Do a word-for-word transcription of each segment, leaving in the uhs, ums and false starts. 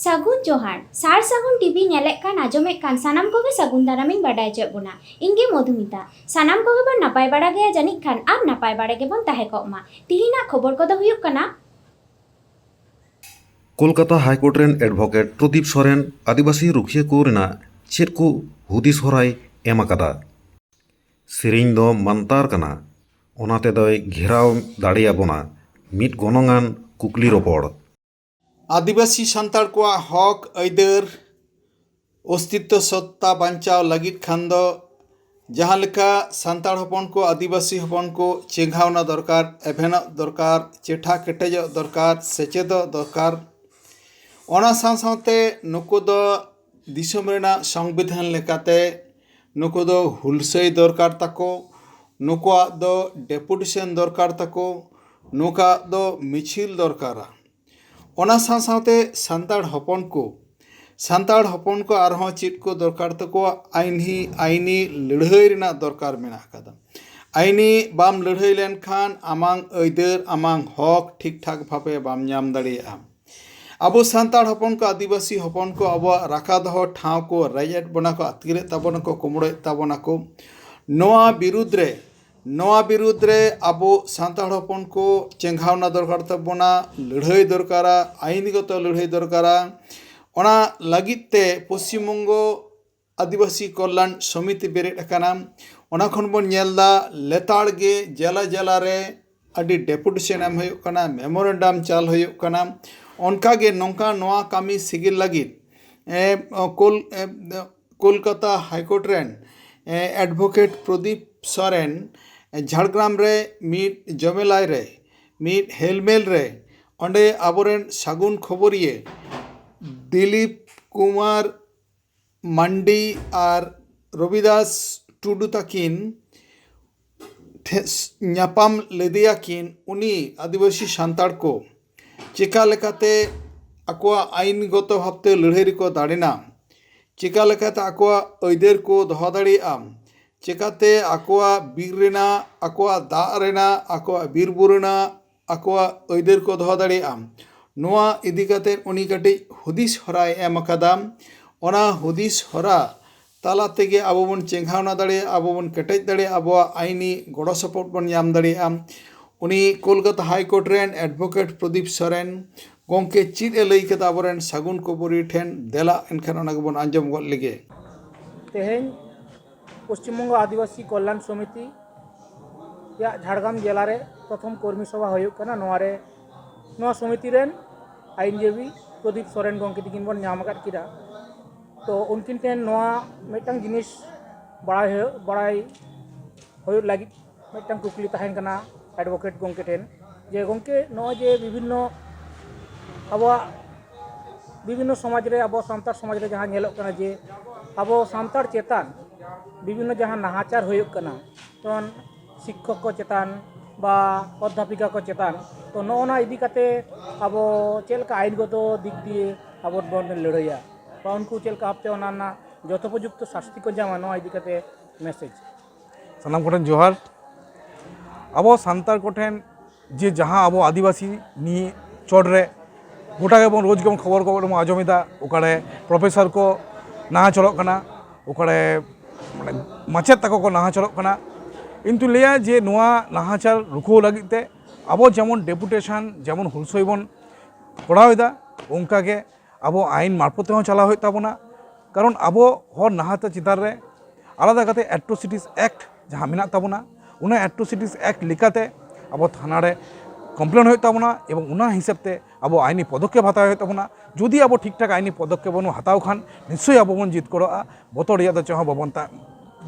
ᱥᱟᱹᱜᱩᱱ ᱡᱚᱦᱟᱨ᱾ ᱥᱟᱨ ᱥᱟᱹᱜᱩᱱ ᱴᱤᱵᱷᱤ ᱧᱮᱞᱮᱫ ᱠᱟᱱ, ᱟᱸᱡᱚᱢᱮᱫ ᱠᱟᱱ ᱥᱟᱱᱟᱢ ᱠᱚᱜᱮ ᱥᱟᱹᱜᱩᱱ ᱫᱟᱨᱟᱢᱤᱧ ᱵᱟᱰᱟᱭ ᱦᱚᱪᱚᱭᱮᱫ ᱵᱚᱱᱟ᱾ ᱤᱧ ᱜᱮ ᱢᱚᱫᱷᱩᱢᱤᱛᱟ᱾ ᱥᱟᱱᱟᱢ ᱠᱚᱜᱮ ᱵᱚᱱ ᱱᱟᱯᱟᱭ ᱵᱟᱲᱟ ᱜᱮᱭᱟ ᱡᱟᱹᱱᱤᱡ ᱠᱷᱟᱱ, ᱟᱨ ᱱᱟᱯᱟᱭ ᱵᱟᱲᱟ ᱜᱮᱵᱚᱱ ᱛᱟᱦᱮᱸ ᱠᱚᱜ ᱢᱟ᱾ ᱛᱤᱦᱤᱧᱟᱜ ᱠᱷᱚᱵᱚᱨ ᱠᱚᱫᱚ ᱦᱩᱭᱩᱜ ᱠᱟᱱᱟ, ᱠᱳᱞᱠᱟᱛᱟ ᱦᱟᱭᱠᱳᱨᱴ ᱨᱮᱱ ᱮᱰᱵᱷᱳᱠᱮᱴ ᱯᱨᱚᱫᱤᱯ ᱥᱚᱨᱮᱱ ᱟᱹᱫᱤᱵᱟᱹᱥᱤ ᱨᱩᱠᱷᱤᱭᱟᱹ ᱠᱚ ᱨᱮᱱᱟᱜ ᱪᱮᱫ ᱠᱚ ᱦᱩᱫᱤᱥ ᱦᱚᱨᱟᱭ ᱮᱢ ᱟᱠᱟᱫᱟ? ᱥᱮᱨᱮᱧ ᱫᱚ ᱢᱟᱱᱛᱟᱨ ᱠᱟᱱᱟ, ᱚᱱᱟ ᱛᱮᱫᱚᱭ ᱜᱷᱮᱨᱟᱣ ᱫᱟᱲᱮᱭᱟᱵᱚᱱᱟ᱾ ᱢᱤᱫ ᱜᱚᱱᱚᱝᱟᱱ ᱠᱩᱠᱞᱤ ᱨᱚᱯᱚᱲ᱾ ᱟᱹᱫᱤᱵᱟᱹᱥᱤ ᱥᱟᱱᱛᱟᱲ ᱠᱚᱣᱟᱜ ᱦᱚᱠ ᱟᱹᱭᱫᱟᱹᱨ, ᱚᱥᱛᱤᱛᱛᱚ ᱥᱚᱛᱛᱟ ᱵᱟᱧᱪᱟᱣ ᱞᱟᱹᱜᱤᱫ ᱠᱷᱟᱱ ᱫᱚ ᱡᱟᱦᱟᱸ ᱞᱮᱠᱟ ᱥᱟᱱᱛᱟᱲ ᱦᱚᱯᱚᱱ ᱠᱚ, ᱟᱹᱫᱤᱵᱟᱹᱥᱤ ᱦᱚᱯᱚᱱ ᱠᱚ ᱪᱮᱸᱜᱷᱟᱣᱱᱟ ᱫᱚᱨᱠᱟᱨ, ᱮᱵᱷᱮᱱᱚᱜ ᱫᱚᱨᱠᱟᱨ, ᱪᱮᱴᱷᱟ ᱠᱮᱴᱮᱡᱚᱜ ᱫᱚᱨᱠᱟᱨ, ᱥᱮᱪᱮᱫᱚᱜ ᱫᱚᱨᱠᱟᱨ, ᱚᱱᱟ ᱥᱟᱶ ᱥᱟᱶᱛᱮ ᱱᱩᱠᱩ ᱫᱚ ᱫᱤᱥᱚᱢ ᱨᱮᱱᱟᱜ ᱥᱚᱝᱵᱤᱫᱷᱟᱱ ᱞᱮᱠᱟᱛᱮ ᱱᱩᱠᱩ ᱫᱚ ᱦᱩᱞᱥᱟᱹᱭ ᱫᱚᱨᱠᱟᱨ ᱛᱟᱠᱚ, ᱱᱩᱠᱩᱣᱟᱜ ᱫᱚ ᱰᱮᱯᱩᱴᱮᱥᱚᱱ ᱫᱚᱨᱠᱟᱨ ᱛᱟᱠᱚ, ᱱᱩᱠᱩᱣᱟᱜ ᱫᱚ ᱢᱤᱪᱷᱤᱞ ᱫᱚᱨᱠᱟᱨᱟ᱾ ᱚᱱᱟ ᱥᱟᱶ ᱥᱟᱶᱛᱮ ᱥᱟᱱᱛᱟᱲ ᱦᱚᱯᱚᱱ ᱠᱚ, ᱥᱟᱱᱛᱟᱲ ᱦᱚᱯᱚᱱ ᱠᱚ ᱟᱨᱦᱚᱸ ᱪᱮᱫ ᱠᱚ ᱫᱚᱨᱠᱟᱨ ᱛᱟᱠᱚᱣᱟ? ᱟᱭᱱᱤ, ᱟᱭᱱᱤ ᱞᱟᱹᱲᱦᱟᱹᱭ ᱨᱮᱱᱟᱜ ᱫᱚᱨᱠᱟᱨ ᱢᱮᱱᱟᱜ ᱟᱠᱟᱫᱟ᱾ ᱟᱭᱱᱤ ᱵᱟᱢ ᱞᱟᱹᱲᱦᱟᱹᱭ ᱞᱮᱱᱠᱷᱟᱱ ᱟᱢᱟᱝ ᱟᱹᱭᱫᱟᱹᱨ, ᱟᱢᱟᱝ ᱦᱚᱠ ᱴᱷᱤᱠ ᱴᱷᱟᱠ ᱵᱷᱟᱵᱮ ᱵᱟᱢ ᱧᱟᱢ ᱫᱟᱲᱮᱭᱟᱜᱼᱟ᱾ ᱟᱵᱚ ᱥᱟᱱᱛᱟᱲ ᱦᱚᱯᱚᱱ ᱠᱚ, ᱟᱹᱫᱤᱵᱟᱹᱥᱤ ᱦᱚᱯᱚᱱ ᱠᱚ ᱟᱵᱚᱣᱟᱜ ᱨᱟᱠᱷᱟ ᱫᱚᱦᱚ ᱴᱷᱟᱶ ᱠᱚ ᱨᱮᱡ ᱮᱫ ᱵᱚᱱᱟ ᱠᱚ, ᱟᱹᱛᱠᱤᱨᱮᱫ ᱛᱟᱵᱚᱱᱟ ᱠᱚ, ᱠᱩᱢᱵᱽᱲᱩᱭᱮᱫ ᱛᱟᱵᱚᱱᱟ ᱠᱚ᱾ ᱱᱚᱣᱟ ᱵᱤᱨᱩᱫᱽ ᱨᱮ, ᱱᱚᱣᱟ ᱵᱤᱨᱩᱫᱽ ᱨᱮ ᱟᱵᱚ ᱥᱟᱱᱛᱟᱲ ᱦᱚᱯᱚᱱ ᱠᱚ ᱪᱮᱸᱜᱷᱟᱣᱱᱟ ᱫᱚᱨᱠᱟᱨ ᱛᱟᱵᱚᱱᱟ, ᱞᱟᱹᱲᱦᱟᱹᱭ ᱫᱚᱨᱠᱟᱨᱟ, ᱟᱭᱤᱱᱜᱚᱛᱚ ᱞᱟᱹᱲᱦᱟᱹᱭ ᱫᱚᱨᱠᱟᱨᱟ᱾ ᱚᱱᱟ ᱞᱟᱹᱜᱤᱫ ᱛᱮ ᱯᱚᱥᱪᱤᱢ ᱵᱚᱝᱜᱚ ᱟᱹᱫᱤᱵᱟᱹᱥᱤ ᱠᱚᱞᱞᱟᱱ ᱥᱚᱢᱤᱛᱤ ᱵᱮᱨᱮᱫ ᱟᱠᱟᱱᱟ᱾ ᱚᱱᱟ ᱠᱷᱚᱱ ᱵᱚᱱ ᱧᱮᱞ ᱮᱫᱟ, ᱞᱮᱛᱟᱲ ᱜᱮ ᱡᱮᱞᱟ ᱡᱮᱞᱟ ᱨᱮ ᱟᱹᱰᱤ ᱰᱮᱯᱩᱴᱮᱥᱚᱱ ᱮᱢ ᱦᱩᱭᱩᱜ ᱠᱟᱱᱟ, ᱢᱮᱢᱳᱨᱮᱱᱰᱟᱢ ᱪᱟᱞ ᱦᱩᱭᱩᱜ ᱠᱟᱱᱟ᱾ ᱚᱱᱠᱟᱜᱮ ᱱᱚᱝᱠᱟ ᱱᱚᱣᱟ ᱠᱟᱹᱢᱤ ᱥᱤᱜᱤᱞ ᱞᱟᱹᱜᱤᱫ, ᱮ, ᱠᱳᱞ-, ᱮ, ᱠᱳᱞᱠᱟᱛᱟ ᱦᱟᱭᱠᱳᱨᱴ ᱨᱮᱱ, ᱮ, ᱮᱰᱵᱷᱳᱠᱮᱴ ᱯᱨᱚᱫᱤᱯ ᱥᱚᱨᱮᱱ, ᱮ, ᱡᱷᱟᱲᱜᱨᱟᱢ ᱨᱮ ᱢᱤᱫ ᱡᱚᱢᱮᱞᱟᱭ ᱨᱮ, ᱢᱤᱫ ᱦᱮᱞᱢᱮᱞ ᱨᱮ, ᱚᱸᱰᱮ ᱟᱵᱚᱨᱮᱱ ᱥᱟᱹᱜᱩᱱ ᱠᱷᱚᱵᱚᱨᱤᱭᱟᱹ ᱫᱤᱞᱤᱯ ᱠᱩᱢᱟᱨ ᱢᱟᱱᱰᱤ ᱟᱨ ᱨᱚᱵᱤᱫᱟᱥ ᱴᱩᱰᱩ ᱛᱟᱹᱠᱤᱱ ᱴᱷᱮ-, ᱧᱟᱯᱟᱢ ᱞᱮᱫᱮᱭᱟᱠᱤᱱ᱾ ᱩᱱᱤ ᱟᱹᱫᱤᱵᱟᱹᱥᱤ ᱥᱟᱱᱛᱟᱲ ᱠᱚ ᱪᱮᱠᱟ ᱞᱮᱠᱟᱛᱮ ᱟᱠᱚᱣᱟᱜ ᱟᱭᱤᱱᱜᱚᱛᱚ ᱵᱷᱟᱵᱽᱛᱮ ᱞᱟᱹᱲᱦᱟᱹᱭ ᱨᱮᱠᱚ ᱫᱟᱲᱮᱱᱟ, ᱪᱮᱠᱟ ᱞᱮᱠᱟᱛᱮ ᱟᱠᱚᱣᱟᱜ ᱟᱹᱭᱫᱟᱹᱨ ᱠᱚ ᱫᱚᱦᱚ ᱫᱟᱲᱮᱭᱟᱜᱼᱟ, ᱪᱮᱠᱟᱛᱮ ᱟᱠᱚᱣᱟᱜ ᱵᱤᱨ ᱨᱮᱱᱟᱜ, ᱟᱠᱚᱣᱟᱜ ᱫᱟᱜ ᱨᱮᱱᱟᱜ, ᱟᱠᱚᱣᱟᱜ ᱵᱤᱨ ᱵᱩᱨᱩ ᱨᱮᱱᱟᱜ ᱟᱠᱚᱣᱟᱜ ᱟᱹᱭᱫᱟᱹᱨ ᱠᱚ ᱫᱚᱦᱚ ᱫᱟᱲᱮᱭᱟᱜᱼᱟ, ᱱᱚᱣᱟ ᱤᱫᱤ ᱠᱟᱛᱮ ᱩᱱᱤ ᱠᱟᱹᱴᱤᱡ ᱦᱩᱫᱤᱥ ᱦᱚᱨᱟᱭ ᱮᱢ ᱟᱠᱟᱫᱟ᱾ ᱚᱱᱟ ᱦᱩᱫᱤᱥ ᱦᱚᱨᱟ ᱛᱟᱞᱟ ᱛᱮᱜᱮ ᱟᱵᱚ ᱵᱚᱱ ᱪᱮᱸᱜᱷᱟᱣᱱᱟ ᱫᱟᱲᱮᱭᱟᱜᱼᱟ, ᱟᱵᱚ ᱵᱚᱱ ᱠᱮᱴᱮᱡ ᱫᱟᱲᱮᱭᱟᱜᱼᱟ, ᱟᱵᱚᱣᱟᱜ ᱟᱭᱤᱱᱤ ᱜᱚᱲᱚ ᱥᱚᱯᱚᱦᱚᱫ ᱵᱚᱱ ᱧᱟᱢ ᱫᱟᱲᱮᱭᱟᱜᱼᱟ᱾ ᱩᱱᱤ ᱠᱳᱞᱠᱟᱛᱟ ᱦᱟᱭ ᱠᱳᱨᱴ ᱨᱮᱱ ᱮᱰᱵᱷᱳᱠᱮᱴ ᱯᱨᱚᱫᱤᱯ ᱥᱚᱨᱮᱱ ᱜᱚᱢᱠᱮ ᱪᱮᱫ ᱮ ᱞᱟᱹᱭ ᱠᱮᱫᱟ ᱟᱵᱚᱨᱮᱱ ᱥᱟᱹᱜᱩᱱ ᱠᱚᱵᱩᱨᱤ ᱴᱷᱮᱱ, ᱫᱮᱞᱟ ᱮᱱᱠᱷᱟᱱ ᱚᱱᱟ ᱜᱮᱵᱚᱱ ᱟᱸᱡᱚᱢ ᱜᱚᱫ ᱞᱮᱜᱮ᱾ ᱛᱮᱦᱮᱧ ᱯᱚᱥᱪᱤᱢ ᱵᱚᱝᱜᱚ ᱟᱹᱫᱤᱵᱟᱹᱥᱤ ᱠᱚᱞᱭᱟᱱ ᱥᱚᱢᱤᱛᱤ ᱭᱟᱜ ᱡᱷᱟᱲᱜᱨᱟᱢ ᱡᱮᱞᱟ ᱨᱮ ᱯᱨᱚᱛᱷᱚᱢ ᱠᱚᱨᱢᱤ ᱥᱚᱵᱷᱟ ᱦᱩᱭᱩᱜ ᱠᱟᱱᱟ᱾ ᱱᱚᱣᱟ ᱨᱮ ᱱᱚᱣᱟ ᱥᱚᱢᱤᱛᱤ ᱨᱮᱱ ᱟᱭᱤᱱᱡᱤᱵᱤ ᱯᱨᱚᱫᱤᱯ ᱥᱚᱨᱮᱱ ᱜᱚᱢᱠᱮ ᱛᱟᱹᱠᱤᱱ ᱵᱚᱱ ᱧᱟᱢ ᱟᱠᱟᱫ ᱠᱤᱱᱟ᱾ ᱛᱚ ᱩᱱᱠᱤᱱ ᱴᱷᱮᱱ ᱱᱚᱣᱟ ᱢᱤᱫᱴᱟᱝ ᱡᱤᱱᱤᱥ ᱵᱟᱲᱟᱭ ᱦᱩᱭᱩᱜ ᱵᱟᱲᱟᱭ ᱦᱩᱭᱩᱜ ᱞᱟᱹᱜᱤᱫ ᱢᱤᱫᱴᱟᱝ ᱠᱩᱠᱞᱤ ᱛᱟᱦᱮᱱ ᱠᱟᱱᱟ ᱮᱰᱵᱷᱳᱠᱮᱴ ᱜᱚᱢᱠᱮ ᱴᱷᱮᱱ, ᱡᱮ ᱜᱚᱢᱠᱮ, ᱱᱚᱜᱼᱚᱭ ᱡᱮ ᱵᱤᱵᱷᱤᱱᱱᱚ ᱟᱵᱚᱣᱟᱜ ᱵᱤᱵᱷᱤᱱᱱᱚ ᱥᱚᱢᱟᱡᱽ ᱨᱮ, ᱟᱵᱚ ᱥᱟᱱᱛᱟᱲ ᱥᱚᱢᱟᱡᱽ ᱨᱮ ᱡᱟᱦᱟᱸ ᱧᱮᱞᱚᱜ ᱠᱟᱱᱟ ᱡᱮ ᱟᱵᱚ ᱥᱟᱱᱛᱟᱲ ᱪᱮᱛᱟᱱ ᱵᱤᱵᱷᱤᱱᱱᱚ ᱡᱟᱦᱟᱸ ᱱᱟᱦᱟᱪᱟᱨ ᱦᱩᱭᱩᱜ ᱠᱟᱱᱟ, ᱡᱮᱢᱚᱱ ᱥᱤᱠᱠᱷᱚᱠ ᱠᱚ ᱪᱮᱛᱟᱱ ᱵᱟ ᱚᱫᱽᱫᱷᱟᱯᱤᱠᱟ ᱠᱚ ᱪᱮᱛᱟᱱ, ᱛᱚ ᱱᱚᱜᱼᱚ ᱱᱟ ᱤᱫᱤ ᱠᱟᱛᱮ ᱟᱵᱚ ᱪᱮᱫ ᱞᱮᱠᱟ ᱟᱭᱤᱱᱜᱚᱛᱚ ᱫᱤᱠ ᱫᱤᱭᱮ ᱟᱵᱚ ᱵᱚᱱ ᱞᱟᱹᱲᱦᱟᱹᱭᱟ ᱵᱟ ᱩᱱᱠᱩ ᱪᱮᱫ ᱞᱮᱠᱟ ᱵᱷᱟᱵᱛᱮ ᱚᱱᱟ ᱨᱮᱱᱟᱜ ᱡᱚᱛᱷᱳᱯᱚᱡᱩᱠᱛᱚ ᱥᱟᱥᱛᱤ ᱠᱚ ᱧᱟᱢᱟ, ᱱᱚᱣᱟ ᱤᱫᱤ ᱠᱟᱛᱮ ᱢᱮᱥᱮᱡᱽ᱾ ᱥᱟᱱᱟᱢ ᱠᱚᱴᱷᱮᱱ ᱡᱚᱦᱟᱨ᱾ ᱟᱵᱚ ᱥᱟᱱᱛᱟᱲ ᱠᱚᱴᱷᱮᱱ ᱡᱮ ᱡᱟᱦᱟᱸ ᱟᱵᱚ ᱟᱹᱫᱤᱵᱟᱹᱥᱤ ᱱᱤᱭᱟᱹ ᱪᱚᱴ ᱨᱮ ᱜᱚᱴᱟ ᱜᱮᱵᱚᱱ ᱨᱳᱡᱽ ᱜᱮᱵᱚᱱ ᱠᱷᱚᱵᱚᱨ ᱠᱚᱵᱚᱱ ᱟᱸᱡᱚᱢᱮᱫᱟ, ᱚᱠᱟᱨᱮ ᱯᱨᱚᱯᱷᱮᱥᱚᱨ ᱠᱚ ᱱᱟᱦᱟᱪᱟᱨᱚᱜ ᱠᱟᱱᱟ, ᱚᱠᱟᱨᱮ ᱢᱟᱱᱮ ᱢᱟᱪᱮᱫ ᱛᱟᱠᱚ ᱠᱚ ᱱᱟᱦᱟᱪᱟᱨᱚᱜ ᱠᱟᱱᱟ᱾ ᱤᱧ ᱫᱩᱧ ᱞᱟᱹᱭᱟ ᱡᱮ ᱱᱚᱣᱟ ᱱᱟᱦᱟᱪᱟᱨ ᱨᱩᱠᱷᱟᱹᱣ ᱞᱟᱹᱜᱤᱫ ᱛᱮ ᱟᱵᱚ ᱡᱮᱢᱚᱱ ᱰᱮᱯᱩᱴᱮᱥᱚᱱ, ᱡᱮᱢᱚᱱ ᱦᱩᱞᱥᱟᱹᱭ ᱵᱚᱱ ᱠᱚᱨᱟᱣ ᱮᱫᱟ, ᱚᱱᱠᱟᱜᱮ ᱟᱵᱚ ᱟᱭᱤᱱ ᱢᱟᱨᱯᱷᱚᱛ ᱛᱮᱦᱚᱸ ᱪᱟᱞᱟᱣ ᱦᱩᱭᱩᱜ ᱛᱟᱵᱚᱱᱟ᱾ ᱠᱟᱨᱚᱱ ᱟᱵᱚ ᱦᱚᱲ ᱱᱟᱦᱟᱪᱟᱨ ᱪᱮᱛᱟᱱ ᱨᱮ ᱟᱞᱟᱫᱟ ᱠᱟᱛᱮ ᱮᱴᱨᱳᱥᱤᱴᱤᱥ ᱮᱠᱴ ᱡᱟᱦᱟᱸ ᱢᱮᱱᱟᱜ ᱛᱟᱵᱚᱱᱟ, ᱚᱱᱟ ᱮᱴᱨᱳᱥᱤᱴᱤᱥ ᱮᱠᱴ ᱞᱮᱠᱟᱛᱮ ᱟᱵᱚ ᱛᱷᱟᱱᱟ ᱨᱮ ᱠᱚᱢᱯᱞᱮᱱ ᱦᱩᱭᱩᱜ ᱛᱟᱵᱚᱱᱟ ᱮᱵᱚᱝ ᱚᱱᱟ ᱦᱤᱥᱟᱹᱵ ᱛᱮ ᱟᱵᱚ ᱟᱭᱤᱱᱤ ᱯᱚᱫᱚᱠᱷᱮᱯ ᱦᱟᱛᱟᱣ ᱦᱩᱭᱩᱜ ᱛᱟᱵᱚᱱᱟ᱾ ᱡᱩᱫᱤ ᱟᱵᱚ ᱴᱷᱤᱠ ᱴᱷᱟᱠ ᱟᱭᱤᱱᱤ ᱯᱚᱫᱚᱠᱷᱮᱯ ᱵᱚᱱ ᱦᱟᱛᱟᱣ ᱠᱷᱟᱱ ᱱᱤᱥᱪᱚᱭ ᱟᱵᱚ ᱵᱚᱱ ᱡᱤᱛᱠᱟᱹᱨᱚᱜᱼᱟ᱾ ᱵᱚᱛᱚᱨ ᱨᱮᱭᱟᱜ ᱫᱚ ᱪᱮᱫ ᱦᱚᱸ ᱵᱟᱵᱚᱱ ᱛᱟ-,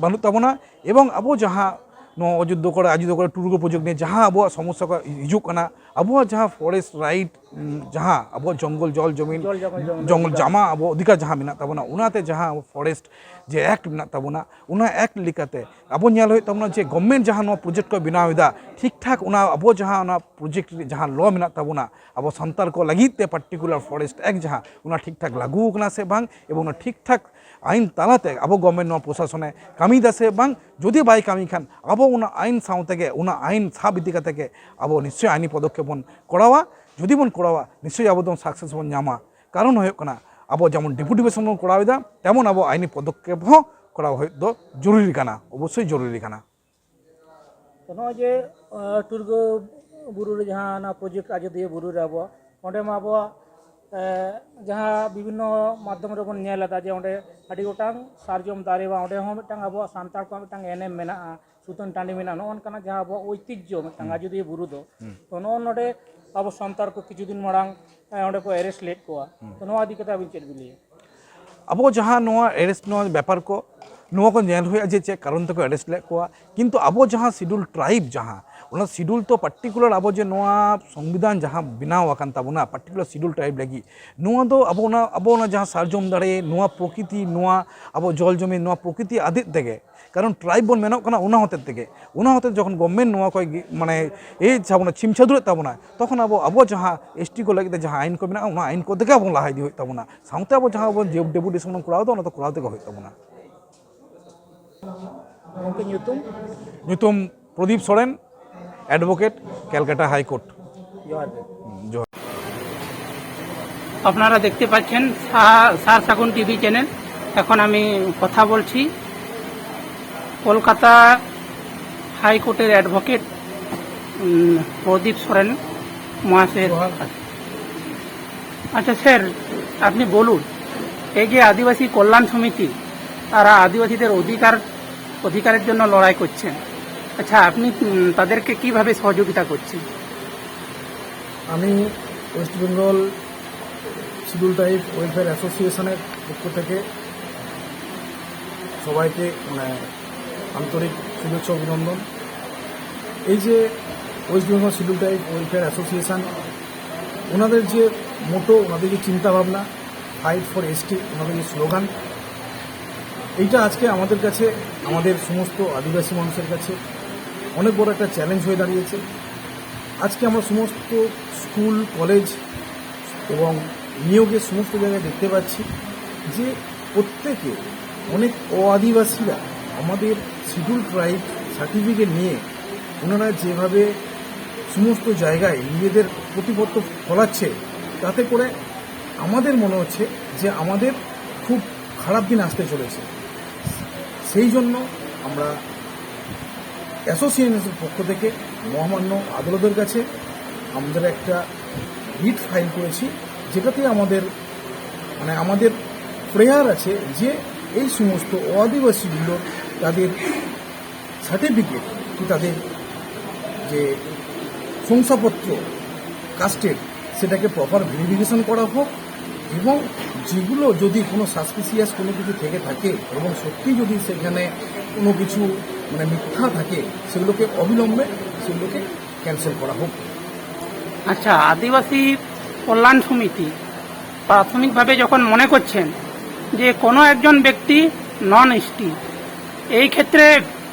ᱵᱟᱹᱱᱩᱜ ᱛᱟᱵᱚᱱᱟ᱾ ᱮᱵᱚᱝ ᱟᱵᱚ ᱡᱟᱦᱟᱸ ᱱᱚᱣᱟ ᱚᱡᱳᱫᱽᱫᱷᱟ ᱠᱚᱨᱮ, ᱟᱡᱳᱫᱽᱫᱷᱟ ᱠᱚᱨᱮ ᱴᱩᱰᱩ ᱯᱨᱚᱡᱮᱠᱴ ᱱᱤᱭᱮ ᱡᱟᱦᱟᱸ ᱟᱵᱚᱣᱟᱜ ᱥᱚᱢᱚᱥᱥᱟ ᱠᱚ ᱦᱤᱡᱩᱜ ᱠᱟᱱᱟ, ᱟᱵᱚᱣᱟᱜ ᱡᱟᱦᱟᱸ ᱯᱷᱚᱨᱮᱥᱴ ᱨᱟᱭᱤᱴ, ᱩᱸ, ᱡᱟᱦᱟᱸ ᱟᱵᱚᱣᱟᱜ ᱡᱚᱝᱜᱚᱞ, ᱡᱚᱞ, ᱡᱚᱢᱤᱱ, ᱡᱚᱞ, ᱡᱚᱝᱜᱚᱞ, ᱡᱚᱢᱤᱱ, ᱡᱚᱝᱜᱚᱞ ᱚᱫᱷᱤᱠᱟᱨ᱾ ᱡᱟᱢᱟ ᱟᱵᱚ ᱚᱫᱷᱤᱠᱟᱨ ᱡᱟᱦᱟᱸ ᱢᱮᱱᱟᱜ ᱛᱟᱵᱚᱱᱟ, ᱚᱱᱟᱛᱮ ᱡᱟᱦᱟᱸ ᱟᱵᱚ ᱯᱷᱚᱨᱮᱥᱴ ᱡᱮ ᱮᱠᱴ ᱢᱮᱱᱟᱜ ᱛᱟᱵᱚᱱᱟ, ᱚᱱᱟ ᱮᱠᱴ ᱞᱮᱠᱟᱛᱮ ᱟᱵᱚ ᱧᱮᱞ ᱦᱩᱭᱩᱜ ᱛᱟᱵᱚᱱᱟ ᱡᱮ ᱜᱚᱵᱷᱢᱮᱱᱴ ᱡᱟᱦᱟᱸ ᱱᱚᱣᱟ ᱯᱨᱚᱡᱮᱠᱴ ᱠᱚ ᱵᱮᱱᱟᱣ ᱮᱫᱟ, ᱴᱷᱤᱠ ᱴᱷᱟᱠ ᱚᱱᱟ ᱟᱵᱚ ᱡᱟᱦᱟᱸ ᱚᱱᱟ ᱯᱨᱚᱡᱮᱠᱴ ᱨᱮ ᱡᱟᱦᱟᱸ ᱞᱚ ᱢᱮᱱᱟᱜ ᱛᱟᱵᱚᱱᱟ ᱟᱵᱚ ᱥᱟᱱᱛᱟᱲ ᱠᱚ ᱞᱟᱹᱜᱤᱫ ᱛᱮ ᱯᱟᱨᱴᱤᱠᱩᱞᱟᱨ ᱯᱷᱚᱨᱮᱥᱴ ᱮᱠᱴ ᱡᱟᱦᱟᱸ, ᱚᱱᱟ ᱴᱷᱤᱠ ᱴᱷᱟᱠ ᱞᱟᱹᱜᱩ ᱟᱠᱟᱱᱟ ᱥᱮ ᱵᱟᱝ, ᱮᱵᱚᱝ ᱚᱱᱟ ᱴᱷᱤᱠ ᱴᱷᱟᱠ ᱟᱭᱤᱱ ᱛᱟᱞᱟᱛᱮ ᱟᱵᱚ ᱜᱚᱵᱷᱢᱮᱱᱴ ᱱᱚᱣᱟ ᱯᱨᱚᱥᱟᱥᱚᱱᱮ ᱠᱟᱹᱢᱤᱭᱮᱫᱟ ᱥᱮ ᱵᱟᱝ᱾ ᱡᱩᱫᱤ ᱵᱟᱭ ᱠᱟᱹᱢᱤ ᱠᱷᱟᱱ ᱟᱵᱚ ᱚᱱᱟ ᱟᱭᱤᱱ ᱥᱟᱶ ᱛᱮᱜᱮ, ᱚᱱᱟ ᱟᱭᱤᱱ ᱥᱟᱵ ᱤᱫᱤ ᱠᱟᱛᱮ ᱜᱮ ᱟᱵᱚ ᱱᱤᱥᱪᱚᱭ ᱟᱭᱤᱱᱤ ᱯᱚᱫᱚᱠᱷᱮᱯ ᱵᱚᱱ ᱠᱚᱨᱟᱣᱟ᱾ ᱡᱩᱫᱤ ᱵᱚᱱ ᱠᱚᱨᱟᱣᱟ, ᱱᱤᱥᱪᱚᱭ ᱟᱵᱚ ᱫᱚ ᱥᱟᱠᱥᱮᱥ ᱵᱚᱱ ᱧᱟᱢᱟ᱾ ᱠᱟᱨᱚᱱ ᱦᱩᱭᱩᱜ ᱠᱟᱱᱟ, ᱟᱵᱚ ᱡᱮᱢᱚᱱ ᱰᱮᱯᱩᱴᱮᱥᱚᱱ ᱵᱚᱱ ᱠᱚᱨᱟᱣ ᱮᱫᱟ, ᱛᱮᱢᱚᱱ ᱟᱵᱚ ᱟᱭᱤᱱᱤ ᱯᱚᱫᱚᱠᱷᱮᱯ ᱦᱚᱸ ᱠᱚᱨᱟᱣ ᱦᱩᱭᱩᱜ ᱫᱚ ᱡᱚᱨᱩᱨᱤ ᱠᱟᱱᱟ, ᱚᱵᱚᱥᱥᱳᱭ ᱡᱚᱨᱩᱨᱤ ᱠᱟᱱᱟ᱾ ᱛᱚ ᱱᱚᱜᱼᱚᱭ ᱡᱮ ᱴᱩᱨᱜᱟᱹ ᱵᱩᱨᱩ ᱨᱮ ᱡᱟᱦᱟᱸ ᱚᱱᱟ ᱯᱨᱚᱡᱮᱠᱴ ᱟᱡᱚᱫᱤᱭᱟᱹ ᱵᱩᱨᱩ ᱨᱮ ᱟᱵᱚᱣᱟᱜ, ᱚᱸᱰᱮ ᱢᱟ ᱟᱵᱚᱣᱟᱜ ᱡᱟᱦᱟᱸ ᱵᱤᱵᱷᱤᱱᱱᱚ ᱢᱟᱫᱽᱫᱷᱚᱢ ᱨᱮᱵᱚᱱ ᱧᱮᱞ ᱮᱫᱟ ᱡᱮ ᱚᱸᱰᱮ ᱟᱹᱰᱤ ᱜᱚᱴᱟᱝ ᱥᱟᱨᱡᱚᱢ ᱫᱟᱨᱮ ᱵᱟ ᱚᱸᱰᱮ ᱦᱚᱸ ᱢᱤᱫᱴᱟᱝ ᱟᱵᱚᱣᱟᱜ ᱥᱟᱱᱛᱟᱲ ᱠᱚᱣᱟᱜ ᱢᱤᱫᱴᱟᱝ ᱮᱱᱮᱢ ᱢᱮᱱᱟᱜᱼᱟ, ᱥᱩᱛᱟᱹᱱ ᱴᱟᱺᱰᱤ ᱢᱮᱱᱟᱜᱼᱟ, ᱱᱚᱜᱼᱚ ᱱᱚᱝᱠᱟᱱᱟᱜ ᱡᱟᱦᱟᱸ ᱟᱵᱚᱣᱟᱜ ᱳᱭᱛᱤᱡᱽᱡᱷᱚ ᱢᱤᱫᱴᱟᱝ ᱟᱡᱚᱫᱤᱭᱟᱹ ᱵᱩᱨᱩ ᱫᱚ, ᱛᱚ ᱱᱚᱜᱼᱚ ᱱᱚᱰᱮ ᱟᱵᱚ ᱥᱟᱱᱛᱟᱲ ᱠᱚ ᱠᱤᱪᱷᱩ ᱫᱤᱱ ᱢᱟᱲᱟᱝ ᱚᱸᱰᱮ ᱠᱚ ᱮᱨᱮᱥᱴ ᱞᱮᱫ ᱠᱚᱣᱟ᱾ ᱛᱚ ᱱᱚᱣᱟ ᱤᱫᱤ ᱠᱟᱛᱮ ᱟᱵᱤᱱ ᱪᱮᱫ ᱵᱤᱱ ᱞᱟᱹᱭᱟ? ᱟᱵᱚ ᱡᱟᱦᱟᱸ ᱱᱚᱣᱟ ᱮᱨᱮᱥᱴ, ᱱᱚᱣᱟ ᱵᱮᱯᱟᱨ ᱠᱚ, ᱱᱚᱣᱟ ᱠᱚ ᱧᱮᱞ ᱦᱩᱭᱩᱜᱼᱟ ᱡᱮ ᱪᱮᱫ ᱠᱟᱨᱚᱱ ᱛᱮᱠᱚ ᱮᱨᱮᱥᱴ ᱞᱮᱫ ᱠᱚᱣᱟ᱾ ᱠᱤᱱᱛᱩ ᱟᱵᱚ ᱡᱟᱦᱟᱸ ᱥᱤᱰᱩᱞ ᱴᱨᱟᱭᱤᱵᱽ, ᱡᱟᱦᱟᱸ ᱚᱱᱟ ᱥᱤᱰᱩᱞ ᱛᱚ ᱯᱟᱨᱴᱤᱠᱩᱞᱟᱨ ᱟᱵᱚ ᱡᱮ ᱱᱚᱣᱟ ᱥᱚᱝᱵᱤᱫᱷᱟᱱ ᱡᱟᱦᱟᱸ ᱵᱮᱱᱟᱣ ᱟᱠᱟᱱ ᱛᱟᱵᱚᱱᱟ ᱯᱟᱨᱴᱤᱠᱩᱞᱟᱨ ᱥᱤᱰᱩᱞ ᱴᱨᱟᱭᱤᱵᱽ ᱞᱟᱹᱜᱤᱫ, ᱱᱚᱣᱟ ᱫᱚ ᱟᱵᱚ ᱚᱱᱟ, ᱟᱵᱚ ᱚᱱᱟ ᱡᱟᱦᱟᱸ ᱥᱟᱨᱡᱚᱢ ᱫᱟᱨᱮ, ᱱᱚᱣᱟ ᱯᱨᱚᱠᱤᱛᱤ, ᱱᱚᱣᱟ ᱟᱵᱚ ᱡᱚᱞ ᱡᱚᱢᱤ, ᱱᱚᱣᱟ ᱯᱨᱚᱠᱤᱛᱤ ᱟᱫᱮᱜ ᱛᱮᱜᱮ, ᱠᱟᱨᱚᱱ ᱴᱨᱟᱭᱤᱵᱽ ᱵᱚᱱ ᱢᱮᱱᱚᱜ ᱠᱟᱱᱟ ᱚᱱᱟ ᱦᱚᱛᱮᱫ ᱛᱮᱜᱮ᱾ ᱚᱱᱟ ᱦᱚᱛᱮᱫ ᱡᱚᱠᱷᱚᱱ ᱜᱚᱵᱷᱢᱮᱱᱴ ᱱᱚᱣᱟ ᱠᱚᱭ ᱜᱤ-, ᱢᱟᱱᱮ ᱮᱭ ᱡᱟᱦᱟᱸ ᱵᱚᱱ ᱪᱷᱤᱢ ᱪᱷᱟᱹᱫᱩᱨᱮᱫ ᱛᱟᱵᱚᱱᱟ, ᱛᱚᱠᱷᱚᱱ ᱟᱵᱚ, ᱟᱵᱚ ᱡᱟᱦᱟᱸ ᱮᱥ ᱴᱤ ᱠᱚ ᱞᱟᱹᱜᱤᱫ ᱛᱮ ᱡᱟᱦᱟᱸ ᱟᱭᱤᱱ ᱠᱚ ᱢᱮᱱᱟᱜᱼᱟ, ᱚᱱᱟ ᱟᱭᱤᱱ ᱠᱚ ᱛᱮᱜᱮ ᱟᱵᱚ ᱞᱟᱦᱟ ᱤᱫᱤ ᱦᱩᱭᱩᱜ ᱛᱟᱵᱚᱱᱟ᱾ ᱥᱟᱶᱛᱮ ᱟᱵᱚ ᱡᱟᱦᱟᱸ ᱵᱚᱱ ᱡᱮ ᱰᱮᱯᱩᱴᱮᱥᱚᱱ ᱵᱚᱱ ᱠᱚᱨᱟᱣ ᱮᱫᱟ, ᱚᱱᱟ ᱫᱚ ᱠᱚᱨᱟᱣ ᱛᱮᱜᱮ ᱦᱩᱭᱩᱜ ᱛᱟᱵᱚᱱᱟ᱾ ᱜᱚᱢᱠᱮ, ᱧᱩᱛᱩᱢ? ᱧᱩᱛᱩᱢ ᱯᱨᱚᱫᱤᱯ ᱥᱚᱨᱮᱱ, ᱮᱰᱵᱷᱳᱠᱮᱴ, ᱠᱮᱞᱠᱟᱴᱟ ᱦᱟᱭ ᱠᱳᱨᱴ᱾ ᱡᱚᱦᱟᱨ ᱜᱮ᱾ ᱡᱚᱦᱟর। আপনারা দেখতে পাচ্ছেন সা-, সার সাগুন টিভি চ্যানেল। এখন আমি কথা বলছি কলকাতা হাইকোর্টের অ্যাডভোকেট, উম, প্রদীপ সোরেন মহাশয়ের। জোহার। আচ্ছা স্যার, আপনি বলুন, এই যে আদিবাসী কল্যাণ সমিতি, তারা আদিবাসীদের অধিকার, অধিকারের জন্য লড়াই করছেন, আচ্ছা, আপনি, উম, তাদেরকে কিভাবে সহযোগিতা করছেন? আমি West Bengal schedule tribe welfare অ্যাসোসিয়েশনের পক্ষ থেকে সবাইকে, মানে, আন্তরিক শুভেচ্ছা অভিনন্দন। এই যে West Bengal schedule tribe welfare association, ওনাদের যে মোটো, ওনাদের যে চিন্তাভাবনা, ফাইট ফর এসটি, ওনাদের যে স্লোগান, এইটা আজকে আমাদের কাছে, আমাদের সমস্ত আদিবাসী মানুষের কাছে অনেক বড় একটা চ্যালেঞ্জ হয়ে দাঁড়িয়েছে। আজকে আমরা সমস্ত স্কুল, কলেজ এবং নিয়োগের সমস্ত জায়গায় দেখতে পাচ্ছি যে প্রত্যেকে, অনেক অ-আদিবাসীরা আমাদের শিডিউল ট্রাইব সার্টিফিকেট নিয়ে ওনারা যেভাবে সমস্ত জায়গায় নিজেদের প্রতিপত্ত ফলাচ্ছে, তাতে করে আমাদের মনে হচ্ছে যে আমাদের খুব খারাপ দিন আসতে চলেছে। সেই জন্য আমরা অ্যাসোসিয়েশনের পক্ষ থেকে মহামান্য আদালতের কাছে আমরা একটা রিট ফাইল করেছি, যেটাতে আমাদের, মানে, আমাদের প্রেয়ার আছে যে এই সমস্ত অ-আদিবাসীগুলোর তাদের সার্টিফিকেট, কি তাদের যে শংসাপত্র কাস্টের, সেটাকে প্রপার ভেরিফিকেশন করা হোক। এবং যেগুলো যদি কোনো সাসপিসিয়াস কোনো কিছু থেকে থাকে এবং সত্যি যদি সেখানে কোনো কিছু, মানে, মিথ্যা থাকে, সেগুলোকে অবিলম্বে সেগুলোকে ক্যান্সেল করা হোক। আচ্ছা, আদিবাসী কল্যাণ সমিতি প্রাথমিকভাবে যখন মনে করছেন যে কোনো একজন ব্যক্তি নন এসটি, এই ক্ষেত্রে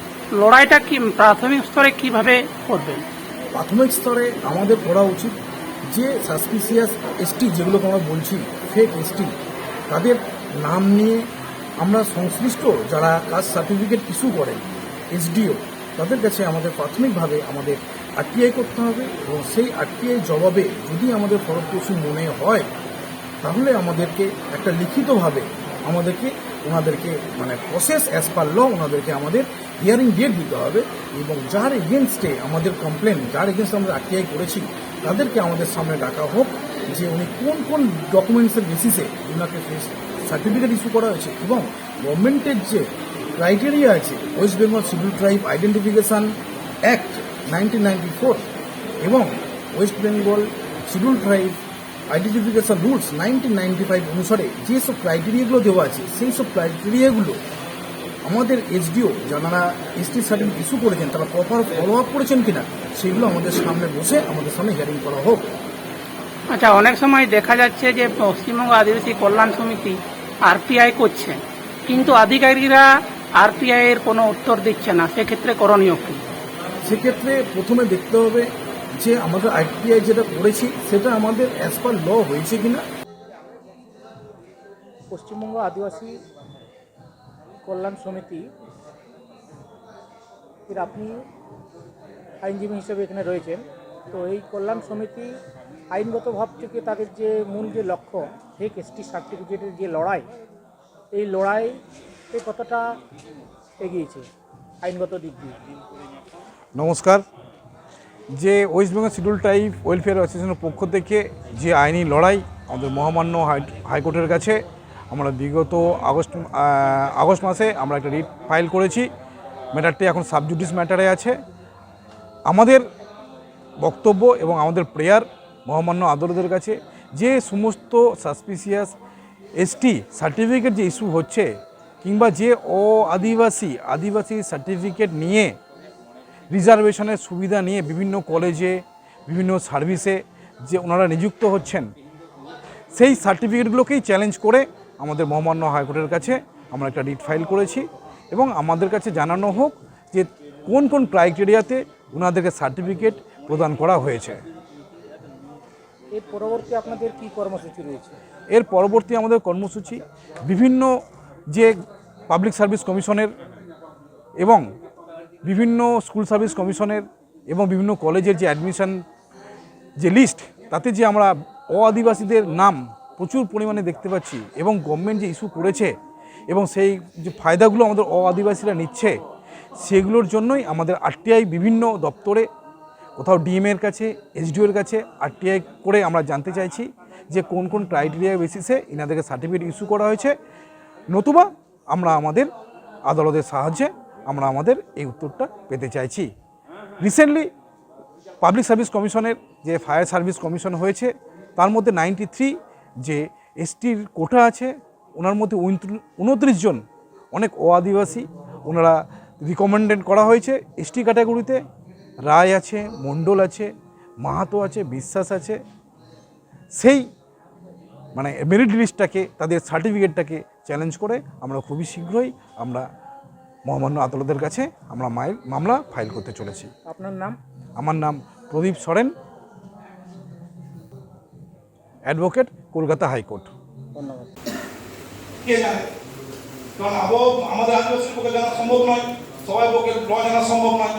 লড়াইটা কি প্রাথমিক স্তরে কিভাবে করবেন? প্রাথমিক স্তরে আমাদের করা উচিত যে সাসপিসিয়াস এসটি, যেগুলোকে আমরা বলছি ফেক এসটি, তাদের নাম নিয়ে আমরা সংশ্লিষ্ট যারা কাস্ট সার্টিফিকেট ইস্যু করেন, এসডিও, তাদের কাছে আমাদের প্রাথমিকভাবে আমাদের আরটিআই করতে হবে এবং সেই আরটিআই জবাবে যদি আমাদের ফলপ্রসূ মনে হয়, তাহলে আমাদেরকে একটা লিখিতভাবে আমাদেরকে ওনাদেরকে, মানে, প্রসেস অ্যাজ পার ল ওনাদেরকে আমাদের হিয়ারিং ডেট দিতে হবে। এবং যার এগেনস্টে আমাদের কমপ্লেন, যার এগেনস্টে আমরা আরটিআই করেছি, তাদেরকে আমাদের সামনে ডাকা হোক যে উনি কোন কোন ডকুমেন্টসের বেসিসে ওনাকে সার্টিফিকেট ইস্যু করা হয়েছে এবং গভর্নমেন্টের যে ক্রাইটেরিয়া আছে, West Bengal schedule tribe identification act nineteen ninety four এবং West Bengal schedule tribe identification rules nineteen ninety five অনুসারে যেসব ক্রাইটেরিয়াগুলো দেওয়া আছে, সেই সব ক্রাইটেরিয়াগুলো আমাদের এসডিও, যারা এসটি সার্টিফিকেট ইস্যু করেছেন, তারা প্রপার ফলো আপ করেছেন কিনা, সেগুলো আমাদের সামনে বসে আমাদের সামনে হিয়ারিং করা হোক। আচ্ছা, অনেক সময় দেখা যাচ্ছে যে পশ্চিমবঙ্গ আদিবাসী কল্যাণ সমিতি আরটিআই করছে, কিন্তু আধিকারিকরা আরটিআই এর কোনো উত্তর দিচ্ছে না, সেক্ষেত্রে করণীয় কি? সেক্ষেত্রে প্রথমে দেখতে হবে যে আমাদের আরটিআই যেটা করেছি, সেটা আমাদের অ্যাজ পার ল হয়েছে কিনা। পশ্চিমবঙ্গ আদিবাসী কল্যাণ সমিতি এর আপনি আইনজীবী হিসেবে এখানে রয়েছেন। তো এই কল্যাণ সমিতি আইনগত ভাব থেকে তাদের যে মূল যে লক্ষ্য, ফেক এসটি সার্টিফিকেটের যে লড়াই, এই লড়াইতে কতটা এগিয়েছে আইনগত দিক দিয়ে? নমস্কার। যে West Bengal schedule tribe welfare অ্যাসোসিয়েশনের পক্ষ থেকে যে আইনি লড়াই আমাদের মহামান্য হাই হাইকোর্টের কাছে, আমরা বিগত আগস্ট আহ, আগস্ট মাসে আমরা একটা রিট ফাইল করেছি। ম্যাটারটি এখন সাবজুডিস ম্যাটারে আছে। আমাদের বক্তব্য এবং আমাদের প্রেয়ার মহামান্য আদালতের কাছে, যে সমস্ত সাসপিসিয়াস এসটি সার্টিফিকেট যে ইস্যু হচ্ছে, কিংবা যে অ আদিবাসী আদিবাসী সার্টিফিকেট নিয়ে, রিজার্ভেশনের সুবিধা নিয়ে বিভিন্ন কলেজে, বিভিন্ন সার্ভিসে যে ওনারা নিযুক্ত হচ্ছেন, সেই সার্টিফিকেটগুলোকেই চ্যালেঞ্জ করে আমাদের মহামান্য হাইকোর্টের কাছে আমরা একটা রিট ফাইল করেছি এবং আমাদের কাছে জানানো হোক যে কোন কোন ক্রাইটেরিয়াতে ওনাদেরকে সার্টিফিকেট প্রদান করা হয়েছে। এর পরবর্তী আপনাদের কি কর্মসূচি রয়েছে? এর পরবর্তী আমাদের কর্মসূচি বিভিন্ন যে পাবলিক সার্ভিস কমিশনের এবং বিভিন্ন স্কুল সার্ভিস কমিশনের এবং বিভিন্ন কলেজের যে অ্যাডমিশন যে লিস্ট, তাতে যে আমরা অ আদিবাসীদের নাম প্রচুর পরিমাণে দেখতে পাচ্ছি এবং গভর্নমেন্ট যে ইস্যু করেছে এবং সেই যে ফায়দাগুলো আমাদের অ আদিবাসীরা নিচ্ছে, সেগুলোর জন্যই আমাদের আরটিআই বিভিন্ন দপ্তরে, কোথাও ডিএমের কাছে, এসডিওর কাছে আরটিআই করে আমরা জানতে চাইছি যে কোন কোন ক্রাইটেরিয়া বেসিসে এনাদেরকে সার্টিফিকেট ইস্যু করা হয়েছে, নতুবা আমরা আমাদের আদালতের সাহায্যে আমরা আমাদের এই উত্তরটা পেতে চাইছি। রিসেন্টলি পাবলিক সার্ভিস কমিশনের যে ফায়ার সার্ভিস কমিশন হয়েছে, তার মধ্যে নাইনটি থ্রি যে এসটির কোটা আছে, ওনার মধ্যে উনত্রিশ জন অনেক অ আদিবাসী ওনারা রিকমেন্ডেড করা হয়েছে এসটি ক্যাটাগরিতে। রায় আছে, মণ্ডল আছে, মাহাতো আছে, বিশ্বাস আছে। সেই মানে মেরিট লিস্টটাকে, তাদের সার্টিফিকেটটাকে চ্যালেঞ্জ করে আমরা খুবই শীঘ্রই আমরা মহামান্য আদালতের কাছে আমরা মাইল মামলা ফাইল করতে চলেছি। আপনার নাম? আমার নাম প্রদীপ সরেন, অ্যাডভোকেট, কলকাতা হাইকোর্ট। ধন্যবাদ। কে জানে? কারণ আবো আমাদের আদিবাসীর পক্ষে জানা সম্ভব নয়, সবাই পক্ষে ল জানা সম্ভব নয়।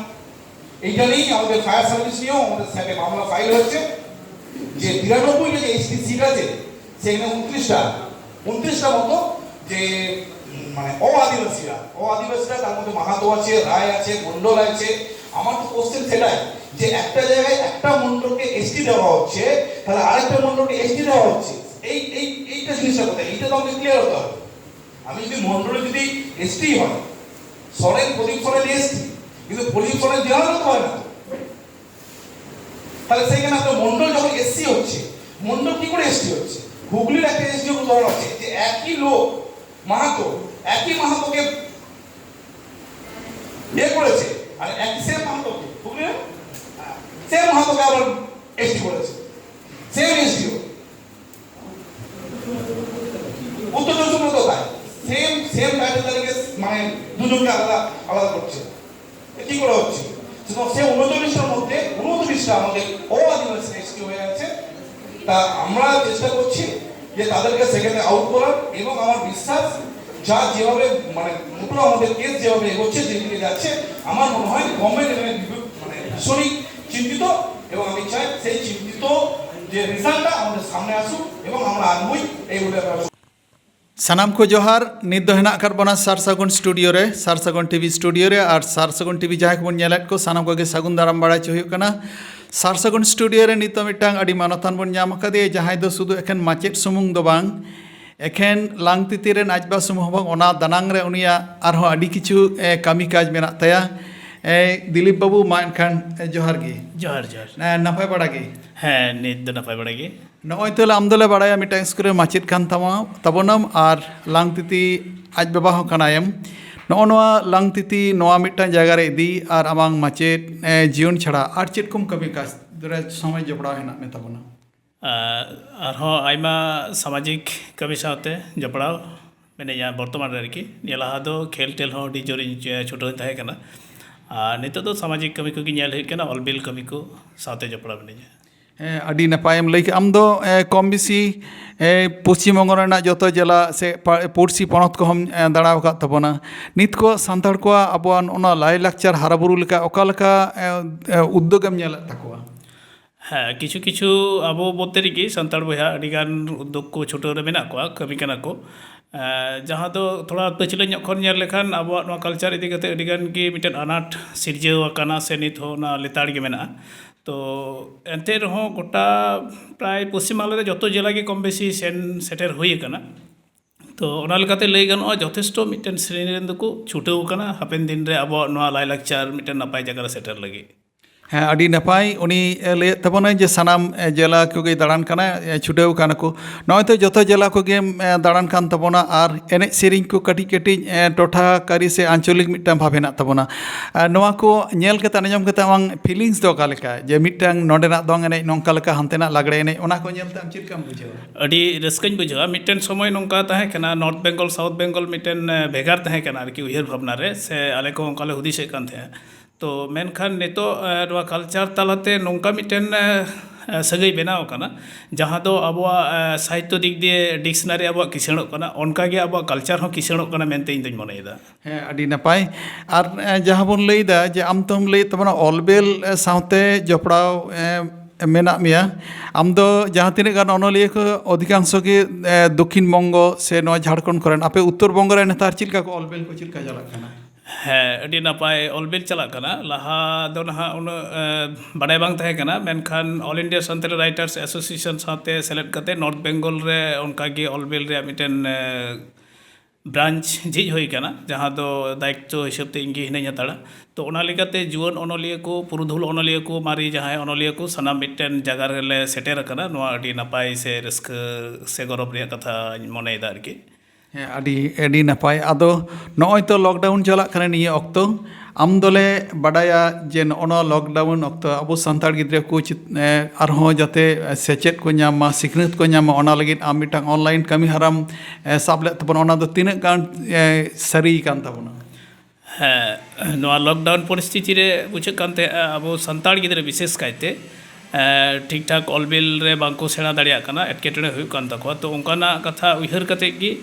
এইটা নিয়েই আমাদের ফায়ার সার্ভিস নিয়েও আমাদের স্যাটে মামলা ফাইল হয়েছে যে তিরানব্বইটা যে এসটি সিট আছে, সেখানে উনত্রিশটা উনত্রিশটা মতো যে উম, মানে অ আদিবাসীরা অ আদিবাসীরা তার মধ্যে মাহাতো আছে, রায় আছে, মণ্ডল আছে। আমার তো কোশ্চেন সেটাই যে একটা জায়গায় একটা মণ্ডলকে এসটি দেওয়া হচ্ছে, তাহলে আরেকটা মণ্ডলকে এসটি দেওয়া হচ্ছে। এই এই এইটা জিনিসটা কোথায়, এইটা তো আমাকে ক্লিয়ার হতে হবে। আমি যদি মণ্ডলে যদি এসটি হয়, সরেন, প্রদীপ সরেন এসটি, কিন্তু প্রদীপ সরেন জেনারেল তো হয় না। তাহলে সেইখানে আপনার মণ্ডল যখন এসসি হচ্ছে, মণ্ডল কি করে এসটি হচ্ছে? হুগলির একটা এসডিও উদাহরণ আছে যে একই লোক মাহাতো একই মাহাতোকে ইয়ে করেছে, আর একই সেম মাহাতোকে হুগলির সেম মাহাতোকে আবার এসটি করেছে, সেম এসডিও। উত্তর চব্বিশ পরগনা তাই সেম সেম টাইটেল তালিকে মানে দুজনকে আলাদা আলাদা করছে। এ কি করে হচ্ছে? সুতরাং সে উনচল্লিশটার মধ্যে উনত্রিশটা আমাদের অ আদিবাসী এসটি হয়ে আছে। তা আমরা চেষ্টা করছি যে তাদেরকে সেখানে আউট করার, এবং আমার বিশ্বাস যা যেভাবে মানে মোটামুটি আমাদের কেস যেভাবে এগোচ্ছে, যেদিকে যাচ্ছে, আমার মনে হয় গভর্নমেন্ট এখানে বিভু- মানে ভীষণই চিন্তিত। এবং আমি চাই সেই চিন্তিত যে রেজাল্টটা আমাদের সামনে আসুক এবং আমরা আনবই এই বলে আমরা ᱥᱟᱱᱟᱢ ᱠᱚ ᱡᱚᱦᱟᱨ᱾ ᱱᱤᱛ ᱫᱚ ᱦᱮᱱᱟᱜ ᱟᱠᱟᱫ ᱵᱚᱱᱟ ᱥᱟᱨ ᱥᱟᱹᱜᱩᱱ ᱥᱴᱩᱰᱤᱭᱳ ᱨᱮ, ᱥᱟᱨ ᱥᱟᱹᱜᱩᱱ ᱴᱤᱵᱷᱤ ᱥᱴᱩᱰᱤᱭᱳ ᱨᱮ᱾ ᱟᱨ ᱥᱟᱨ ᱥᱟᱹᱜᱩᱱ ᱴᱤᱵᱷᱤ ᱡᱟᱦᱟᱸᱭ ᱠᱚᱵᱚᱱ ᱧᱮᱞᱮᱫ ᱠᱚ, ᱥᱟᱱᱟᱢ ᱠᱚᱜᱮ ᱥᱟᱹᱜᱩᱱ ᱫᱟᱨᱟᱢ ᱵᱟᱲᱟᱭ ᱦᱚᱪᱚ ᱦᱩᱭᱩᱜ ᱠᱟᱱᱟ᱾ ᱥᱟᱨ ᱥᱟᱹᱜᱩᱱ ᱥᱴᱩᱰᱤᱭᱳ ᱨᱮ ᱱᱤᱛ ᱫᱚ ᱢᱤᱫᱴᱟᱝ ᱟᱹᱰᱤ ᱢᱟᱱᱚᱛᱟᱱ ᱵᱚᱱ ᱧᱟᱢ ᱟᱠᱟᱫᱮᱭᱟ, ᱡᱟᱦᱟᱸᱭ ᱫᱚ ᱥᱩᱫᱷᱩ ᱮᱠᱷᱮᱱ ᱢᱟᱪᱮᱫ ᱥᱩᱢᱩᱝ ᱫᱚ ᱵᱟᱝ, ᱮᱠᱷᱮᱱ ᱞᱟᱝᱛᱤᱛᱤ ᱨᱮᱱ ᱟᱡ ᱵᱟ ᱥᱩᱢᱩᱝ ᱦᱚᱸ ᱵᱟᱝ, ᱚᱱᱟ ᱫᱟᱱᱟᱝ ᱨᱮ ᱩᱱᱤᱭᱟᱜ ᱟᱨᱦᱚᱸ ᱟᱹᱰᱤ ᱠᱤᱪᱷᱩ, ᱮ, ᱠᱟᱹᱢᱤ ᱠᱟᱡᱽ ᱢᱮᱱᱟᱜ ᱛᱟᱭᱟ᱾ ᱮ, ᱫᱤᱞᱤᱯ ᱵᱟᱹᱵᱩ, ᱢᱟ ᱮᱱᱠᱷᱟᱱ, ᱮ, ᱡᱚᱦᱟᱨ ᱜᱮ᱾ ᱡᱚᱦᱟᱨ, ᱡᱚᱦᱟᱨ᱾ ᱮ, ᱱᱟᱯᱟᱭ ᱵᱟᱲᱟ ᱜᱮ? ᱦᱮᱸ, ᱱᱤᱛ ᱫᱚ ᱱᱟᱯᱟᱭ ᱵᱟᱲᱟ ᱜᱮ᱾ ᱱᱚᱜᱼᱚᱭ ᱛᱟᱦᱞᱮ ᱟᱢ ᱫᱚᱞᱮ ᱵᱟᱲᱟᱭᱟ ᱢᱤᱫᱴᱟᱝ ᱥᱠᱩᱞ ᱨᱮ ᱢᱟᱪᱮᱫ ᱠᱟᱱ ᱛᱟᱢᱟ, ᱛᱟᱵᱚᱱᱟᱢ, ᱟᱨ ᱞᱟᱝᱛᱤᱛᱤ ᱟᱡ ᱵᱟᱵᱟ ᱦᱚᱸ ᱠᱟᱱᱟᱭᱮᱢ᱾ ᱱᱚᱜᱼᱚ ᱱᱚᱣᱟ ᱞᱟᱝᱛᱤᱛᱤ ᱱᱚᱣᱟ ᱢᱤᱫᱴᱟᱝ ᱡᱟᱭᱜᱟ ᱨᱮ ᱤᱫᱤ ᱟᱨ ᱟᱢᱟᱝ ᱢᱟᱪᱮᱫ, ᱮ, ᱡᱤᱭᱚᱱ ᱪᱷᱟᱲᱟ ᱟᱨ ᱪᱮᱫ ᱠᱚᱢ ᱠᱟᱹᱢᱤ ᱠᱟᱡᱽ ᱨᱮ ᱥᱚᱢᱚᱭ ᱡᱚᱯᱲᱟᱣ ᱦᱮᱱᱟᱜ ᱢᱮ ᱛᱟᱵᱚᱱᱟ? ᱟᱨ ᱟᱨᱦᱚᱸ ᱟᱭᱢᱟ ᱥᱟᱢᱟᱡᱤᱠ ᱠᱟᱹᱢᱤ ᱥᱟᱶᱛᱮ ᱡᱚᱯᱲᱟᱣ ᱢᱮᱱᱟᱹᱧᱟ ᱵᱚᱨᱛᱚᱢᱟᱱ ᱨᱮ ᱟᱨᱠᱤ᱾ ᱱᱤᱭᱟᱹ ᱞᱟᱦᱟ ᱫᱚ ᱠᱷᱮᱞ ᱴᱮᱞ ᱦᱚᱸ ᱟᱹᱰᱤ ᱡᱳᱨᱤᱧ ᱪᱷᱩᱴᱟᱹᱣ ᱛᱟᱦᱮᱸ ᱠᱟᱱᱟ, ᱟᱨ ᱱᱤᱛᱚᱜ ᱫᱚ ᱥᱟᱢᱟᱡᱤᱠ ᱠᱟᱹᱢᱤ ᱠᱚᱜᱮ ᱧᱮᱞ ᱦᱩᱭᱩᱜ ᱠᱟᱱᱟ, ᱚᱞ ᱵᱤᱞ ᱠᱟᱹᱢᱤ ᱠᱚ ᱥᱟᱶᱛᱮ ᱡᱚᱯᱲᱟᱣ ᱢᱤᱱᱟᱹᱧᱟ᱾ ᱮ, ᱟᱹᱰᱤ ᱱᱟᱯᱟᱭᱮᱢ ᱞᱟᱹᱭ ᱠᱮᱫᱟ᱾ ᱟᱢ ᱫᱚ, ᱮ, ᱠᱚᱢ ᱵᱮᱥᱤ, ᱮ, ᱯᱚᱥᱪᱤᱢ ᱵᱚᱝᱜᱚ ᱨᱮᱱᱟᱜ ᱡᱚᱛᱚ ᱡᱮᱞᱟ ᱥᱮ ᱯᱟ-, ᱯᱩᱲᱥᱤ ᱯᱚᱱᱚᱛ ᱠᱚᱦᱚᱸᱢ, ᱮ, ᱫᱟᱬᱟ ᱟᱠᱟᱫ ᱛᱟᱵᱚᱱᱟ᱾ ᱱᱤᱛ ᱠᱚ ᱥᱟᱱᱛᱟᱲ ᱠᱚᱣᱟᱜ ᱟᱵᱚᱣᱟᱜ ᱱᱚᱜᱼᱚ ᱱᱚᱣᱟ ᱞᱟᱭᱼᱞᱟᱠᱪᱟᱨ ᱦᱟᱨᱟᱵᱩᱨᱩ ᱞᱮᱠᱟ ᱚᱠᱟ ᱞᱮᱠᱟ, ᱮ, ᱮ, ᱩᱫᱽᱫᱳᱜᱽ ᱮᱢ ᱧᱮᱞᱮᱫ ᱛᱟᱠᱚᱣᱟ? ᱦᱮᱸ, ᱠᱤᱪᱷᱩ ᱠᱤᱪᱷᱩ ᱟᱵᱚ ᱢᱚᱫᱽᱫᱷᱮ ᱨᱮᱜᱮ ᱥᱟᱱᱛᱟᱲ ᱵᱚᱭᱦᱟ ᱟᱹᱰᱤᱜᱟᱱ ᱩᱫᱽᱫᱳᱜᱽ ᱠᱚ ᱪᱷᱩᱴᱟᱹᱣ ᱨᱮ ᱢᱮᱱᱟᱜ ᱠᱚᱣᱟ, ᱠᱟᱹᱢᱤ ᱠᱟᱱᱟ ᱠᱚ᱾ ᱮᱸ, ᱡᱟᱦᱟᱸ ᱫᱚ ᱛᱷᱚᱲᱟ ᱯᱟᱹᱪᱷᱞᱟᱹ ᱧᱚᱜ ᱠᱷᱚᱱ ᱧᱮᱞ ᱞᱮᱠᱷᱟᱱ ᱟᱵᱚᱣᱟᱜ ᱱᱚᱣᱟ ᱠᱟᱞᱪᱟᱨ ᱤᱫᱤ ᱠᱟᱛᱮ ᱟᱹᱰᱤᱜᱟᱱ ᱜᱮ ᱢᱤᱫᱴᱮᱱ ᱟᱱᱟᱴ ᱥᱤᱨᱡᱟᱹᱣ ᱟᱠᱟᱱᱟ ᱥᱮ ᱱᱤᱛ ᱦᱚᱸ ᱚᱱᱟ ᱞᱮᱛᱟᱲ ᱜᱮ ᱢᱮᱱᱟᱜᱼᱟ᱾ ᱛᱚ ᱮᱱᱛᱮ ᱨᱮᱦᱚᱸ ᱜᱚᱴᱟ ᱯᱨᱟᱭ ᱯᱚᱥᱪᱤᱢ ᱵᱟᱝᱞᱟ ᱨᱮ ᱡᱚᱛᱚ ᱡᱮᱞᱟ ᱜᱮ ᱠᱚᱢ ᱵᱮᱥᱤ ᱥᱮᱱ ᱥᱮᱴᱮᱨ ᱦᱩᱭ ᱟᱠᱟᱱᱟ᱾ ᱛᱚ ᱚᱱᱟ ᱞᱮᱠᱟᱛᱮ ᱞᱟᱹᱭ ᱜᱟᱱᱚᱜᱼᱟ, ᱡᱚᱛᱷᱮᱥᱴᱚ ᱢᱤᱫᱴᱮᱱ ᱥᱨᱮᱱᱤ ᱨᱮᱱ ᱫᱚᱠᱚ ᱪᱷᱩᱴᱟᱹᱣ ᱟᱠᱟᱱᱟ ᱦᱟᱯᱮᱱ ᱫᱤᱱ ᱨᱮ ᱟᱵᱚᱣᱟᱜ ᱱᱚᱣᱟ ᱞᱟᱭᱼᱞᱟᱠᱪᱟᱨ ᱢᱤᱫᱴᱮᱱ ᱱᱟᱯᱟᱭ ᱡᱟᱭᱜᱟ ᱨᱮ ᱥᱮᱴᱮᱨ ᱞᱟᱹᱜᱤᱫ᱾ ᱦᱮᱸ, ᱟᱹᱰᱤ ᱱᱟᱯᱟᱭ᱾ ᱩᱱᱤ, ᱮ, ᱞᱟᱹᱭᱮᱫ ᱛᱟᱵᱚᱱᱟᱭ ᱡᱮ ᱥᱟᱱᱟᱢ, ᱮ, ᱡᱮᱞᱟ ᱠᱚᱜᱮ ᱫᱟᱬᱟᱱ ᱠᱟᱱᱟ, ᱮ, ᱪᱷᱩᱴᱟᱹᱣ ᱠᱟᱱᱟ ᱠᱚ᱾ ᱱᱚᱜᱼᱚᱭ ᱛᱚ ᱡᱚᱛᱚ ᱡᱮᱞᱟ ᱠᱚᱜᱮᱢ, ᱮ, ᱫᱟᱬᱟᱱ ᱠᱟᱱ ᱛᱟᱵᱚᱱᱟ ᱟᱨ ᱮᱱᱮᱡ ᱥᱮᱨᱮᱧ ᱠᱚ ᱠᱟᱹᱴᱤᱡ ᱠᱟᱹᱴᱤᱡ, ᱮ, ᱴᱚᱴᱷᱟ ᱠᱟᱹᱨᱤ ᱥᱮ ᱟᱧᱪᱚᱞᱤᱠ ᱢᱤᱫᱴᱟᱝ ᱵᱷᱟᱵᱽ ᱦᱮᱱᱟᱜ ᱛᱟᱵᱚᱱᱟ᱾ ᱟᱨ ᱱᱚᱣᱟ ᱠᱚ ᱧᱮᱞ ᱠᱟᱛᱮ, ᱟᱸᱡᱚᱢ ᱠᱟᱛᱮ ᱟᱢᱟᱜ feelings ᱫᱚ ᱚᱠᱟ ᱞᱮᱠᱟ? ᱡᱮ ᱢᱤᱫᱴᱟᱝ ᱱᱚᱰᱮᱱᱟᱜ ᱫᱚᱝ ᱮᱱᱮᱡ ᱱᱚᱝᱠᱟ ᱞᱮᱠᱟ, ᱦᱟᱱᱛᱮᱱᱟᱜ ᱞᱟᱜᱽᱲᱮ ᱮᱱᱮᱡ, ᱚᱱᱟ ᱠᱚ ᱧᱮᱞ ᱛᱮ ᱟᱢ ᱪᱮᱫ ᱞᱮᱠᱟᱢ ᱵᱩᱡᱷᱟᱹᱣᱟ? ᱟᱹᱰᱤ ᱨᱟᱹᱥᱠᱟᱹᱧ ᱵᱩᱡᱷᱟᱹᱣᱟ᱾ ᱢᱤᱫᱴᱮᱱ ᱥᱚᱢᱚᱭ ᱱᱚᱝᱠᱟ ᱛᱟᱦᱮᱸ ᱠᱟᱱᱟ, ᱱᱚᱨᱛᱷ ᱵᱮᱝᱜᱚᱞ, ᱥᱟᱣᱩᱛᱷ ᱵᱮᱝᱜᱚᱞ ᱢᱤᱫᱴᱮᱱ, ᱮ, ᱵᱷᱮᱜᱟᱨ ᱛᱟᱦᱮᱸ ᱠᱟᱱᱟ ᱟᱨᱠᱤ, ᱩᱭᱦᱟᱹᱨ ᱵᱷᱟᱵᱽᱱᱟ ᱨᱮ, ᱥᱮ ᱟᱞᱮ ᱠᱚ ᱚᱱᱠᱟ ᱞᱮ ᱦᱩᱫᱤᱥᱮᱫ ᱠᱟᱱ ᱛᱟᱦᱮᱸᱫ᱾ ᱛᱚ ᱢᱮᱱᱠᱷᱟᱱ ᱱᱤᱛᱚᱜ, ᱮ, ᱱᱚᱣᱟ ᱠᱟᱞᱪᱟᱨ ᱛᱟᱞᱟᱛᱮ ᱱᱚᱝᱠᱟ ᱢᱤᱫᱴᱮᱱ, ᱮ, ᱮ, ᱥᱟᱹᱜᱟᱹᱭ ᱵᱮᱱᱟᱣ ᱟᱠᱟᱱᱟ, ᱡᱟᱦᱟᱸ ᱫᱚ ᱟᱵᱚᱣᱟᱜ, ᱮ, ᱥᱟᱦᱤᱛᱛᱚ ᱫᱤᱠ ᱫᱤᱭᱮ ᱰᱤᱠᱥᱱᱟᱨᱤ ᱟᱵᱚᱣᱟᱜ ᱠᱤᱥᱟᱹᱬᱚᱜ ᱠᱟᱱᱟ, ᱚᱱᱠᱟᱜᱮ ᱟᱵᱚᱣᱟᱜ ᱠᱟᱞᱪᱟᱨ ᱦᱚᱸ ᱠᱤᱥᱟᱹᱬᱚᱜ ᱠᱟᱱᱟ ᱢᱮᱱᱛᱮ ᱤᱧ ᱫᱩᱧ ᱢᱚᱱᱮᱭᱮᱫᱟ᱾ ᱦᱮᱸ, ᱟᱹᱰᱤ ᱱᱟᱯᱟᱭ᱾ ᱟᱨ, ᱮ, ᱡᱟᱦᱟᱸ ᱵᱚᱱ ᱞᱟᱹᱭᱫᱟ ᱡᱮ ᱟᱢ ᱛᱚᱢ ᱞᱟᱹᱭᱮᱫ ᱛᱟᱵᱚᱱᱟ ᱚᱞᱵᱮᱞ, ᱮ, ᱥᱟᱶᱛᱮ ᱡᱚᱯᱲᱟᱣ, ᱮ, ᱢᱮᱱᱟᱜ ᱢᱮᱭᱟ, ᱟᱢ ᱫᱚ ᱡᱟᱦᱟᱸ ᱛᱤᱱᱟᱹᱜ ᱜᱟᱱ ᱚᱱᱚᱞᱤᱭᱟᱹ ᱠᱚ ᱚᱫᱷᱤᱠᱟᱝᱥᱚ ᱜᱮ, ᱮ, ᱫᱚᱠᱠᱷᱤᱱ ᱵᱚᱝᱜᱚ ᱥᱮ ᱱᱚᱣᱟ ᱡᱷᱟᱲᱠᱷᱚᱸᱰ ᱠᱚᱨᱮᱱ, ᱟᱯᱮ ᱩᱛᱛᱚᱨ ᱵᱚᱝᱜᱚ ᱨᱮ ᱱᱮᱛᱟᱨ ᱪᱮᱫ ᱞᱮᱠᱟ ᱠᱚ ᱚᱞᱵᱮᱞ ᱠᱚ ᱪᱮᱫ ᱞᱮᱠᱟ ᱪᱟᱞᱟᱜ ᱠᱟᱱᱟ? ᱦᱮᱸ, ᱟᱹᱰᱤ ᱱᱟᱯᱟᱭ ᱚᱞᱵᱮᱞ ᱪᱟᱞᱟᱜ ᱠᱟᱱᱟ᱾ ᱞᱟᱦᱟ ᱫᱚ ᱱᱟᱦᱟᱜ ᱩᱱᱟᱹᱜ, ᱮ, ᱵᱟᱰᱟᱭ ᱵᱟᱝ ᱛᱟᱦᱮᱸ ᱠᱟᱱᱟ, ᱢᱮᱱᱠᱷᱟᱱ All India Santali Writers Association ᱥᱟᱶᱛᱮ ᱥᱮᱞᱮᱫ ᱠᱟᱛᱮ ᱱᱚᱨᱛᱷ ᱵᱮᱝᱜᱚᱞ ᱨᱮ ᱚᱱᱠᱟᱜᱮ ᱚᱞᱵᱮᱞ ᱨᱮᱭᱟᱜ ᱢᱤᱫᱴᱮᱱ, ᱮ, ᱵᱨᱟᱧᱪ ᱡᱷᱤᱡ ᱦᱩᱭ ᱠᱟᱱᱟ, ᱡᱟᱦᱟᱸ ᱫᱚ ᱫᱟᱭᱤᱛᱛᱚ ᱦᱤᱥᱟᱹᱵ ᱛᱮ ᱤᱧ ᱜᱮ ᱦᱤᱱᱟᱹᱧ ᱦᱟᱛᱟᱲᱟ᱾ ᱛᱚ ᱚᱱᱟ ᱞᱮᱠᱟᱛᱮ ᱡᱩᱣᱟᱹᱱ ᱚᱱᱚᱞᱤᱭᱟᱹ ᱠᱚ, ᱯᱩᱨᱩᱫᱷᱩᱞ ᱚᱱᱚᱞᱤᱭᱟᱹ ᱠᱚ, ᱢᱟᱨᱮ ᱡᱟᱦᱟᱸᱭ ᱚᱱᱚᱞᱤᱭᱟᱹ ᱠᱚ, ᱥᱟᱱᱟᱢ ᱢᱤᱫᱴᱮᱱ ᱡᱟᱭᱜᱟ ᱨᱮᱞᱮ ᱥᱮᱴᱮᱨ ᱟᱠᱟᱱᱟ᱾ ᱱᱚᱣᱟ ᱟᱹᱰᱤ ᱱᱟᱯᱟᱭ ᱥᱮ ᱨᱟᱹᱥᱠᱟᱹ ᱥᱮ ᱜᱚᱨᱚᱵᱽ ᱨᱮᱭᱟᱜ ᱠᱟᱛᱷᱟᱧ ᱢᱚᱱᱮᱭᱮᱫᱟ ᱟᱨᱠᱤ᱾ ᱦᱮᱸ, ᱟᱹᱰᱤ, ᱟᱹᱰᱤ ᱱᱟᱯᱟᱭ᱾ ᱟᱫᱚ ᱱᱚᱜᱼᱚᱭ ᱛᱚ ᱞᱚᱠᱰᱟᱣᱩᱱ ᱪᱟᱞᱟᱜ ᱠᱟᱱᱟ ᱱᱤᱭᱟᱹ ᱚᱠᱛᱚ, ᱟᱢ ᱫᱚᱞᱮ ᱵᱟᱰᱟᱭᱟ ᱡᱮ ᱱᱚᱜᱼᱚ ᱱᱚᱣᱟ ᱞᱚᱠᱰᱟᱣᱩᱱ ᱚᱠᱛᱚ ᱟᱵᱚ ᱥᱟᱱᱛᱟᱲ ᱜᱤᱫᱽᱨᱟᱹ ᱠᱚ ᱪᱮᱫ, ᱮ, ᱟᱨᱦᱚᱸ ᱡᱟᱛᱮ ᱥᱮᱪᱮᱫ ᱠᱚ ᱧᱟᱢ ᱢᱟ, ᱥᱤᱠᱷᱱᱟᱹᱛ ᱠᱚ ᱧᱟᱢ ᱢᱟ, ᱚᱱᱟ ᱞᱟᱹᱜᱤᱫ ᱟᱢ ᱢᱤᱫᱴᱟᱝ ᱚᱱᱞᱟᱭᱤᱱ ᱠᱟᱹᱢᱤ ᱦᱚᱨᱟᱢ, ᱮ, ᱥᱟᱵ ᱞᱮᱫ ᱛᱟᱵᱚᱱᱟ, ᱚᱱᱟ ᱫᱚ ᱛᱤᱱᱟᱹᱜ ᱜᱟᱱ, ᱮ, ᱥᱟᱹᱨᱤ ᱠᱟᱱ ᱛᱟᱵᱚᱱᱟ? ᱦᱮᱸ, ᱱᱚᱣᱟ ᱞᱚᱠᱰᱟᱣᱩᱱ ᱯᱚᱨᱤᱥᱛᱷᱤᱛᱤ ᱨᱮ ᱵᱩᱡᱷᱟᱹᱜ ᱠᱟᱱ ᱛᱟᱦᱮᱸᱜᱼᱟ ᱟᱵᱚ ᱥᱟᱱᱛᱟᱲ ᱜᱤᱫᱽᱨᱟᱹ ᱵᱤᱥᱮᱥ ᱠᱟᱭᱛᱮ, ᱮ, ᱴᱷᱤᱠ ᱴᱷᱟᱠ ᱚᱞ ᱵᱤᱞ ᱨᱮ ᱵᱟᱝ ᱠᱚ ᱥᱮᱬᱟ ᱫᱟᱲᱮᱭᱟᱜ ᱠᱟᱱᱟ, ᱮᱴᱠᱮᱴᱚᱬᱮ ᱦᱩᱭᱩᱜ ᱠᱟᱱ ᱛᱟᱠᱚᱣᱟ᱾ ᱛᱚ ᱚᱱᱠᱟᱱᱟᱜ ᱠᱟᱛᱷᱟ ᱩᱭᱦᱟᱹᱨ ᱠᱟᱛᱮᱫ ᱜᱮ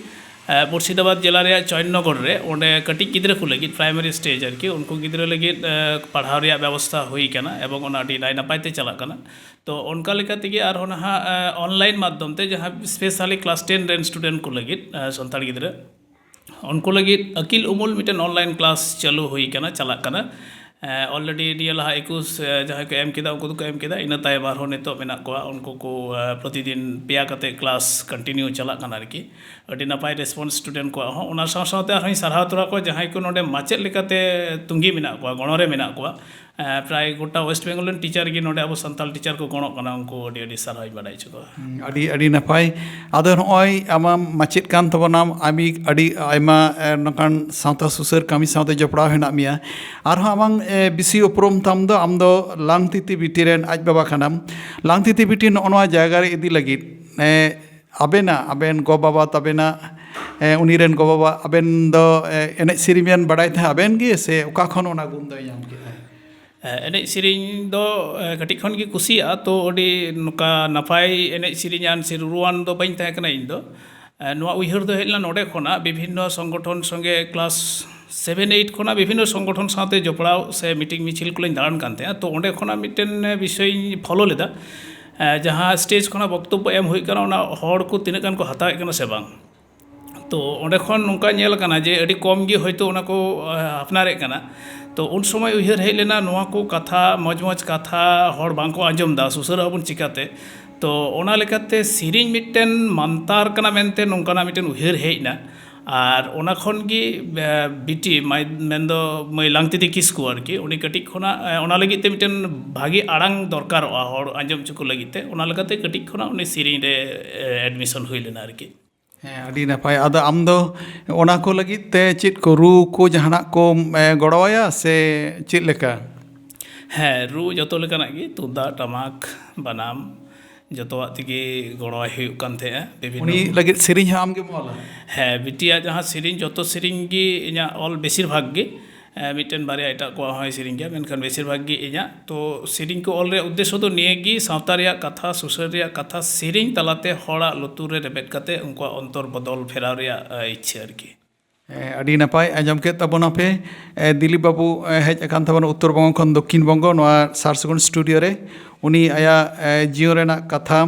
ᱮ, ᱢᱩᱨᱥᱤᱫᱟᱵᱟᱫᱽ ᱡᱮᱞᱟ ᱨᱮᱭᱟᱜ ᱪᱚᱭᱱᱚᱜᱚᱨ ᱨᱮ ᱚᱸᱰᱮ ᱠᱟᱹᱴᱤᱡ ᱜᱤᱫᱽᱨᱟᱹ ᱠᱚ ᱞᱟᱹᱜᱤᱫ, ᱯᱨᱟᱭᱢᱟᱨᱤ ᱥᱴᱮᱡᱽ ᱟᱨᱠᱤ, ᱩᱱᱠᱩ ᱜᱤᱫᱽᱨᱟᱹ ᱞᱟᱹᱜᱤᱫ ᱮ, ᱯᱟᱲᱦᱟᱣ ᱨᱮᱭᱟᱜ ᱵᱮᱵᱚᱥᱛᱷᱟ ᱦᱩᱭ ᱠᱟᱱᱟ ᱮᱵᱚᱝ ᱚᱱᱟ ᱟᱹᱰᱤ ᱱᱟᱭ ᱱᱟᱯᱟᱭ ᱛᱮ ᱪᱟᱞᱟᱜ ᱠᱟᱱᱟ᱾ ᱛᱚ ᱚᱱᱠᱟ ᱞᱮᱠᱟ ᱛᱮᱜᱮ ᱟᱨᱦᱚᱸ ᱱᱟᱦᱟᱜ ᱮ, ᱚᱱᱞᱟᱭᱤᱱ ᱢᱟᱫᱽᱫᱷᱚᱢ ᱛᱮ ᱡᱟᱦᱟᱸ ᱥᱯᱮᱥᱟᱞᱤ ᱠᱞᱟᱥ ᱴᱮᱱ ᱨᱮᱱ ᱥᱴᱩᱰᱮᱱᱴ ᱠᱚ ᱞᱟᱹᱜᱤᱫ ᱮ, ᱥᱟᱱᱛᱟᱲ ᱜᱤᱫᱽᱨᱟᱹ ᱩᱱᱠᱩ ᱞᱟᱹᱜᱤᱫ ᱟᱹᱠᱤᱞ ᱩᱢᱩᱞ ᱢᱤᱫᱴᱮᱱ ᱚᱱᱞᱟᱭᱤᱱ ᱠᱞᱟᱥ ᱪᱟᱹᱞᱩ ᱦᱩᱭ ᱠᱟᱱᱟ, ᱪᱟᱞᱟᱜ ᱠᱟᱱᱟ᱾ ᱮ, already ᱱᱤᱭᱟᱹ ᱞᱟᱦᱟ ᱮᱠᱩᱥ, ᱮ, ᱡᱟᱦᱟᱸᱭ ᱠᱚ ᱮᱢ ᱠᱮᱫᱟ, ᱩᱱᱠᱩ ᱫᱚᱠᱚ ᱮᱢ ᱠᱮᱫᱟ᱾ ᱤᱱᱟᱹ ᱛᱟᱭᱚᱢ ᱟᱨᱦᱚᱸ ᱱᱤᱛᱚᱜ ᱢᱮᱱᱟᱜ ᱠᱚᱣᱟ, ᱩᱱᱠᱩ ᱠᱚ, ᱮ, ᱯᱨᱚᱛᱤᱫᱤᱱ ᱯᱮᱭᱟ ᱠᱟᱛᱮ ᱠᱞᱟᱥ ᱠᱚᱱᱴᱤᱱᱤᱭᱩ ᱪᱟᱞᱟᱜ ᱠᱟᱱᱟ ᱟᱨᱠᱤ᱾ ᱟᱹᱰᱤ ᱱᱟᱯᱟᱭ ᱨᱮᱥᱯᱚᱱᱥ ᱥᱴᱩᱰᱮᱱᱴ ᱠᱚᱣᱟᱜ ᱦᱚᱸ᱾ ᱚᱱᱟ ᱥᱟᱶ ᱥᱟᱶᱛᱮ ᱟᱨᱦᱚᱸᱧ ᱥᱟᱨᱦᱟᱣ ᱛᱚᱨᱟ ᱠᱚᱣᱟ ᱡᱟᱦᱟᱸᱭ ᱠᱚ ᱱᱚᱰᱮ ᱢᱟᱪᱮᱫ ᱞᱮᱠᱟᱛᱮ ᱛᱩᱸᱜᱤ ᱢᱮᱱᱟᱜ ᱠᱚᱣᱟ, ᱜᱚᱲᱚ ᱨᱮ ᱢᱮᱱᱟᱜ ᱠᱚᱣᱟ᱾ ᱮ, ᱯᱨᱟᱭ ᱜᱚᱴᱟ ᱳᱭᱮᱥᱴ ᱵᱮᱝᱜᱚᱞ ᱨᱮᱱ ᱴᱤᱪᱟᱨ ᱜᱮ ᱱᱚᱰᱮ ᱟᱵᱚ ᱥᱟᱱᱛᱟᱲ ᱴᱤᱪᱟᱨ ᱠᱚ ᱜᱚᱲᱚᱜ ᱠᱟᱱᱟ, ᱩᱱᱠᱩ ᱟᱹᱰᱤ ᱟᱹᱰᱤ ᱥᱟᱨᱦᱟᱣᱤᱧ ᱵᱟᱲᱟᱭ ᱦᱚᱪᱚ ᱠᱚᱣᱟ᱾ ᱦᱩᱸ, ᱟᱹᱰᱤ, ᱟᱹᱰᱤ ᱱᱟᱯᱟᱭ᱾ ᱟᱫᱚ ᱱᱚᱜᱼᱚᱭ ᱟᱢᱟᱢ ᱢᱟᱪᱮᱫ ᱠᱟᱱ ᱛᱟᱵᱚᱱᱟᱢ, ᱟᱢᱤ ᱟᱹᱰᱤ ᱟᱭᱢᱟ, ᱮ, ᱱᱚᱝᱠᱟᱱ ᱥᱟᱶᱛᱟ ᱥᱩᱥᱟᱹᱨ ᱠᱟᱹᱢᱤ ᱥᱟᱶᱛᱮ ᱡᱚᱯᱲᱟᱣ ᱦᱮᱱᱟᱜ ᱢᱮᱭᱟ᱾ ᱟᱨᱦᱚᱸ ᱟᱢᱟᱝ, ᱮ, ᱵᱮᱥᱤ ᱩᱯᱨᱩᱢ ᱛᱟᱢ ᱫᱚ ᱟᱢ ᱫᱚ ᱞᱟᱝᱛᱤᱛᱤ ᱵᱤᱴᱤ ᱨᱮᱱ ᱟᱡ ᱵᱟᱵᱟ ᱠᱟᱱᱟᱢ᱾ ᱞᱟᱝᱛᱤᱛᱤ ᱵᱤᱴᱤ ᱱᱚᱜᱼᱚ ᱱᱚᱣᱟ ᱡᱟᱭᱜᱟ ᱨᱮ ᱤᱫᱤ ᱞᱟᱹᱜᱤᱫ, ᱮ, ᱟᱵᱮᱱᱟᱜ, ᱟᱵᱮᱱ ᱜᱚ ᱵᱟᱵᱟ ᱛᱟᱵᱮᱱᱟᱜ, ᱮ, ᱩᱱᱤ ᱨᱮᱱ ᱜᱚ ᱵᱟᱵᱟ, ᱟᱵᱮᱱ ᱫᱚ, ᱮ, ᱮᱱᱮᱡ ᱥᱮᱨᱮᱧ ᱵᱮᱱ ᱵᱟᱲᱟᱭ ᱛᱟᱦᱮᱸᱫ ᱟᱵᱮᱱ ᱜᱮ, ᱥᱮ ᱚᱠᱟ ᱠᱷᱚᱱ ᱚᱱᱟ ᱜᱩᱱ ᱫᱚᱭ ᱧᱟᱢ ᱠᱮᱫᱟ? ᱮ, ᱮᱱᱮᱡ ᱥᱮᱨᱮᱧ ᱫᱚ, ᱮ, ᱠᱟᱹᱴᱤᱡ ᱠᱷᱚᱱ ᱜᱮ ᱠᱩᱥᱤᱭᱟᱜᱼᱟ, ᱛᱚ ᱟᱹᱰᱤ ᱱᱚᱝᱠᱟ ᱱᱟᱯᱟᱭ ᱮᱱᱮᱡ ᱥᱮᱨᱮᱧᱟᱱ ᱥᱮ ᱨᱩᱨᱩᱣᱟᱱ ᱫᱚ ᱵᱟᱹᱧ ᱛᱟᱦᱮᱸ ᱠᱟᱱᱟ ᱤᱧ ᱫᱚ᱾ ᱮ, ᱱᱚᱣᱟ ᱩᱭᱦᱟᱹᱨ ᱫᱚ ᱦᱮᱡ ᱞᱮᱱᱟ ᱱᱚᱰᱮ ᱠᱷᱚᱱᱟᱜ, ᱵᱤᱵᱷᱤᱱᱱᱚ ᱥᱚᱝᱜᱚᱴᱷᱚᱱ ᱥᱚᱸᱜᱮ ᱠᱞᱟᱥ ᱥᱮᱵᱷᱮᱱ ᱮᱭᱤᱴ ᱠᱷᱚᱱᱟᱜ ᱵᱤᱵᱷᱤᱱᱱᱚ ᱥᱚᱝᱜᱚᱴᱷᱚᱱ ᱥᱟᱶᱛᱮ ᱡᱚᱯᱲᱟᱣ ᱥᱮ ᱢᱤᱴᱤᱝ ᱢᱤᱪᱷᱤᱞ ᱠᱚᱞᱤᱧ ᱫᱟᱬᱟᱱ ᱠᱟᱱ ᱛᱟᱦᱮᱸᱫᱼᱟ᱾ ᱛᱚ ᱚᱸᱰᱮ ᱠᱷᱚᱱᱟᱜ ᱢᱤᱫᱴᱮᱱ ᱵᱤᱥᱚᱭᱤᱧ ᱯᱷᱳᱞᱳ ᱞᱮᱫᱟ, ᱮ, ᱡᱟᱦᱟᱸ ᱥᱴᱮᱡᱽ ᱠᱷᱚᱱᱟᱜ ᱵᱚᱠᱛᱚᱵᱵᱚ ᱮᱢ ᱦᱩᱭᱩᱜ ᱠᱟᱱᱟ, ᱚᱱᱟ ᱦᱚᱲ ᱠᱚ ᱛᱤᱱᱟᱹᱜ ᱜᱟᱱ ᱠᱚ ᱦᱟᱛᱟᱣᱮᱫ ᱠᱟᱱᱟ ᱥᱮ ᱵᱟᱝ᱾ ᱛᱚ ᱚᱸᱰᱮ ᱠᱷᱚᱱ ᱱᱚᱝᱠᱟ ᱧᱮᱞ ᱟᱠᱟᱱᱟ ᱡᱮ ᱟᱹᱰᱤ ᱠᱚᱢ ᱜᱮ ᱦᱚᱭᱛᱳ ᱚᱱᱟ ᱠᱚ, ᱮ, ᱟᱯᱱᱟᱨᱮᱫ ᱠᱟᱱᱟ᱾ ᱛᱚ ᱩᱱ ᱥᱚᱢᱚᱭ ᱩᱭᱦᱟᱹᱨ ᱦᱮᱡ ᱞᱮᱱᱟ, ᱱᱚᱣᱟ ᱠᱚ ᱠᱟᱛᱷᱟ, ᱢᱚᱡᱽ ᱢᱚᱡᱽ ᱠᱟᱛᱷᱟ ᱦᱚᱲ ᱵᱟᱝ ᱠᱚ ᱟᱸᱡᱚᱢ ᱮᱫᱟ, ᱥᱩᱥᱟᱹᱨ ᱟᱵᱚᱱ ᱪᱤᱠᱟᱹᱛᱮ? ᱛᱚ ᱚᱱᱟ ᱞᱮᱠᱟᱛᱮ ᱥᱮᱨᱮᱧ ᱢᱤᱫᱴᱮᱱ ᱢᱟᱱᱛᱟᱨ ᱠᱟᱱᱟ ᱢᱮᱱᱛᱮ ᱱᱚᱝᱠᱟᱱᱟᱜ ᱢᱤᱫᱴᱮᱱ ᱩᱭᱦᱟᱹᱨ ᱦᱮᱡ ᱮᱱᱟ᱾ ᱟᱨ ᱚᱱᱟ ᱠᱷᱚᱱ ᱜᱮ, ᱮ, ᱵᱤᱴᱤ ᱢᱟᱭ-, ᱢᱮᱱᱫᱚ ᱢᱟᱹᱭ ᱞᱟᱝᱛᱤᱛᱤ ᱠᱤᱥᱠᱩ ᱟᱨᱠᱤ, ᱩᱱᱤ ᱠᱟᱹᱴᱤᱡ ᱠᱷᱚᱱᱟᱜ, ᱮ, ᱚᱱᱟ ᱞᱟᱹᱜᱤᱫ ᱛᱮ ᱢᱤᱫᱴᱮᱱ ᱵᱷᱟᱜᱮ ᱟᱲᱟᱝ ᱫᱚᱨᱠᱟᱨᱚᱜᱼᱟ ᱦᱚᱲ ᱟᱸᱡᱚᱢ ᱦᱚᱪᱚ ᱠᱚ ᱞᱟᱹᱜᱤᱫ ᱛᱮ, ᱚᱱᱟ ᱞᱮᱠᱟᱛᱮ ᱠᱟᱹᱴᱤᱡ ᱠᱷᱚᱱᱟᱜ ᱩᱱᱤ ᱥᱮᱨᱮᱧ ᱨᱮ, ᱮ, ᱮᱰᱢᱤᱥᱚᱱ ᱦᱩᱭ ᱞᱮᱱᱟ ᱟᱨᱠᱤ᱾ ᱦᱮᱸ, ᱟᱹᱰᱤ ᱱᱟᱯᱟᱭ᱾ ᱟᱫᱚ ᱟᱢ ᱫᱚ ᱚᱱᱟ ᱠᱚ ᱞᱟᱹᱜᱤᱫ ᱛᱮ ᱪᱮᱫ ᱠᱚ ᱨᱩ ᱠᱚ ᱡᱟᱦᱟᱱᱟᱜ ᱠᱚ, ᱮ, ᱜᱚᱲᱚᱣᱟᱭᱟ ᱥᱮ ᱪᱮᱫ ᱞᱮᱠᱟ? ᱦᱮᱸ, ᱨᱩ ᱡᱚᱛᱚ ᱞᱮᱠᱟᱱᱟᱜ ᱜᱮ, ᱛᱩᱢᱫᱟᱜ, ᱴᱟᱢᱟᱠ, ᱵᱟᱱᱟᱢ, ᱡᱚᱛᱚᱣᱟᱜ ᱛᱮᱜᱮ ᱜᱚᱲᱚᱣᱟᱭ ᱦᱩᱭᱩᱜ ᱠᱟᱱ ᱛᱟᱦᱮᱸᱜᱼᱟ᱾ ᱵᱤᱵᱷᱤᱱᱱᱚ ᱩᱱᱤ ᱞᱟᱹᱜᱤᱫ ᱥᱮᱨᱮᱧ ᱦᱚᱸ ᱟᱢ ᱜᱮᱢ ᱚᱞᱟ? ᱦᱮᱸ, ᱵᱤᱴᱤᱭᱟᱜ ᱡᱟᱦᱟᱸ ᱥᱮᱨᱮᱧ, ᱡᱚᱛᱚ ᱥᱮᱨᱮᱧ ᱜᱮ ᱤᱧᱟᱹᱜ ᱚᱞ ᱵᱮᱥᱤᱨ ᱵᱷᱟᱜᱽ ᱜᱮ᱾ ᱢᱤᱫᱴᱮᱱ ᱵᱟᱨᱭᱟ ᱮᱴᱟᱜ ᱠᱚᱣᱟᱜ ᱦᱚᱸᱭ ᱥᱮᱨᱮᱧ ᱜᱮᱭᱟ, ᱢᱮᱱᱠᱷᱟᱱ ᱵᱮᱥᱤᱨ ᱵᱷᱟᱜᱽ ᱜᱮ ᱤᱧᱟᱹᱜ᱾ ᱛᱚ ᱥᱮᱨᱮᱧ ᱠᱚ ᱚᱞ ᱨᱮᱭᱟᱜ ᱩᱫᱽᱫᱮᱥᱥᱚ ᱫᱚ ᱱᱤᱭᱟᱹ ᱜᱮ, ᱥᱟᱶᱛᱟ ᱨᱮᱭᱟᱜ ᱠᱟᱛᱷᱟ, ᱥᱩᱥᱟᱹᱨ ᱨᱮᱭᱟᱜ ᱠᱟᱛᱷᱟ ᱥᱮᱨᱮᱧ ᱛᱟᱞᱟᱛᱮ ᱦᱚᱲᱟᱜ ᱞᱩᱛᱩᱨ ᱨᱮ ᱨᱮᱵᱮᱫ ᱠᱟᱛᱮ ᱩᱱᱠᱩᱣᱟᱜ ᱚᱱᱛᱚᱨ ᱵᱚᱫᱚᱞ ᱯᱷᱮᱨᱟᱣ ᱨᱮᱭᱟᱜ ᱤᱪᱪᱷᱟᱹ ᱟᱨᱠᱤ᱾ ᱟᱹᱰᱤ ᱱᱟᱯᱟᱭ ᱟᱸᱡᱚᱢ ᱠᱮᱫ ᱛᱟᱵᱚᱱᱟᱯᱮ᱾ ᱫᱤᱞᱤᱯ ᱵᱟᱹᱵᱩ ᱦᱮᱡ ᱟᱠᱟᱱ ᱛᱟᱵᱚᱱᱟ ᱩᱛᱛᱚᱨ ᱵᱚᱝᱜᱚ ᱠᱷᱚᱱ ᱫᱚᱠᱠᱷᱤᱱ ᱵᱚᱝᱜᱚ, ᱱᱚᱣᱟ ᱥᱟᱨ ᱥᱟᱹᱜᱩᱱ ᱥᱴᱩᱰᱤᱭᱳ ᱨᱮ᱾ ᱩᱱᱤ ᱟᱭᱟᱜ ᱡᱤᱭᱚᱱ ᱨᱮᱱᱟᱜ ᱠᱟᱛᱷᱟ,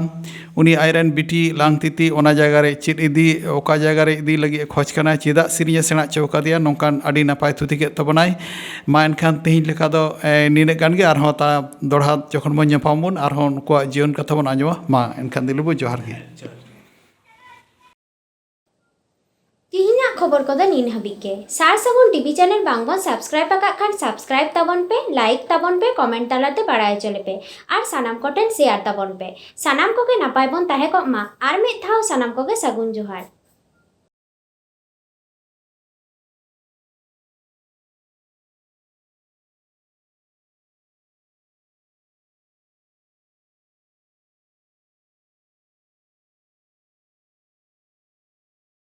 ᱩᱱᱤ ᱟᱡᱨᱮᱱ ᱵᱤᱴᱤ ᱞᱟᱝᱛᱤᱛᱤ ᱚᱱᱟ ᱡᱟᱭᱜᱟ ᱨᱮ ᱪᱮᱫ ᱤᱫᱤ, ᱚᱠᱟ ᱡᱟᱭᱜᱟ ᱨᱮ ᱤᱫᱤ ᱞᱟᱹᱜᱤᱫ ᱮ ᱠᱷᱚᱡᱽ ᱠᱟᱱᱟ, ᱪᱮᱫᱟᱜ ᱥᱮᱨᱮᱧ ᱮ ᱥᱮᱬᱟ ᱦᱚᱪᱚ ᱟᱠᱟᱫᱮᱭᱟ, ᱱᱚᱝᱠᱟᱱ ᱟᱹᱰᱤ ᱱᱟᱯᱟᱭ ᱛᱷᱩᱛᱤ ᱠᱮᱫ ᱛᱟᱵᱚᱱᱟᱭ᱾ ᱢᱟ ᱮᱱᱠᱷᱟᱱ ᱛᱮᱦᱮᱧ ᱞᱮᱠᱟ ᱫᱚ ᱱᱤᱱᱟᱹᱜ ᱜᱟᱱ ᱜᱮ, ᱟᱨᱦᱚᱸ ᱫᱚᱲᱦᱟ ᱡᱚᱠᱷᱚᱱ ᱵᱚᱱ ᱧᱟᱯᱟᱢ ᱵᱚᱱ ᱟᱨᱦᱚᱸ ᱱᱩᱠᱩᱣᱟᱜ ᱡᱤᱭᱚᱱ ᱠᱟᱛᱷᱟ ᱵᱚᱱ ᱟᱸᱡᱚᱢᱟ᱾ ᱢᱟ ᱮᱱᱠᱷᱟᱱ ᱫᱤᱞᱤᱯ ᱵᱟᱹᱵᱩ ᱡᱚᱦᱟᱨ ᱜᱮ᱾ ᱛᱤᱦᱤᱧᱟᱜ ᱠᱷᱚᱵᱚᱨ ᱠᱚᱫᱚ ᱱᱤᱱ ᱦᱟᱹᱵᱤᱡ ᱜᱮ᱾ ᱥᱟᱨ ᱥᱟᱹᱜᱩᱱ ᱴᱤᱵᱷᱤ ᱪᱮᱱᱮᱞ ᱵᱟᱝ ᱵᱚᱱ ᱥᱟᱵᱥᱠᱨᱟᱭᱤᱵ ᱟᱠᱟᱫ ᱠᱷᱟᱱ ᱥᱟᱵᱥᱠᱨᱟᱭᱤᱵ ᱛᱟᱵᱚᱱ ᱯᱮ, ᱞᱟᱭᱤᱠ ᱛᱟᱵᱚᱱ ᱯᱮ, ᱠᱚᱢᱮᱱᱴ ᱛᱟᱞᱟᱛᱮ ᱵᱟᱲᱟᱭ ᱦᱚᱪᱚ ᱞᱮᱯᱮ ᱟᱨ ᱥᱟᱱᱟᱢ ᱠᱚᱴᱷᱮᱱ ᱥᱮᱭᱟᱨ ᱛᱟᱵᱚᱱ ᱯᱮ᱾ ᱥᱟᱱᱟᱢ ᱠᱚᱜᱮ ᱱᱟᱯᱟᱭ ᱵᱚᱱ ᱛᱟᱦᱮᱸ ᱠᱚᱜ ᱢᱟ᱾ ᱟᱨ ᱢᱤᱫ ᱫᱷᱟᱣ ᱥᱟᱱᱟᱢ ᱠᱚᱜᱮ ᱥᱟᱹᱜᱩᱱ ᱡᱚᱦᱟᱨ᱾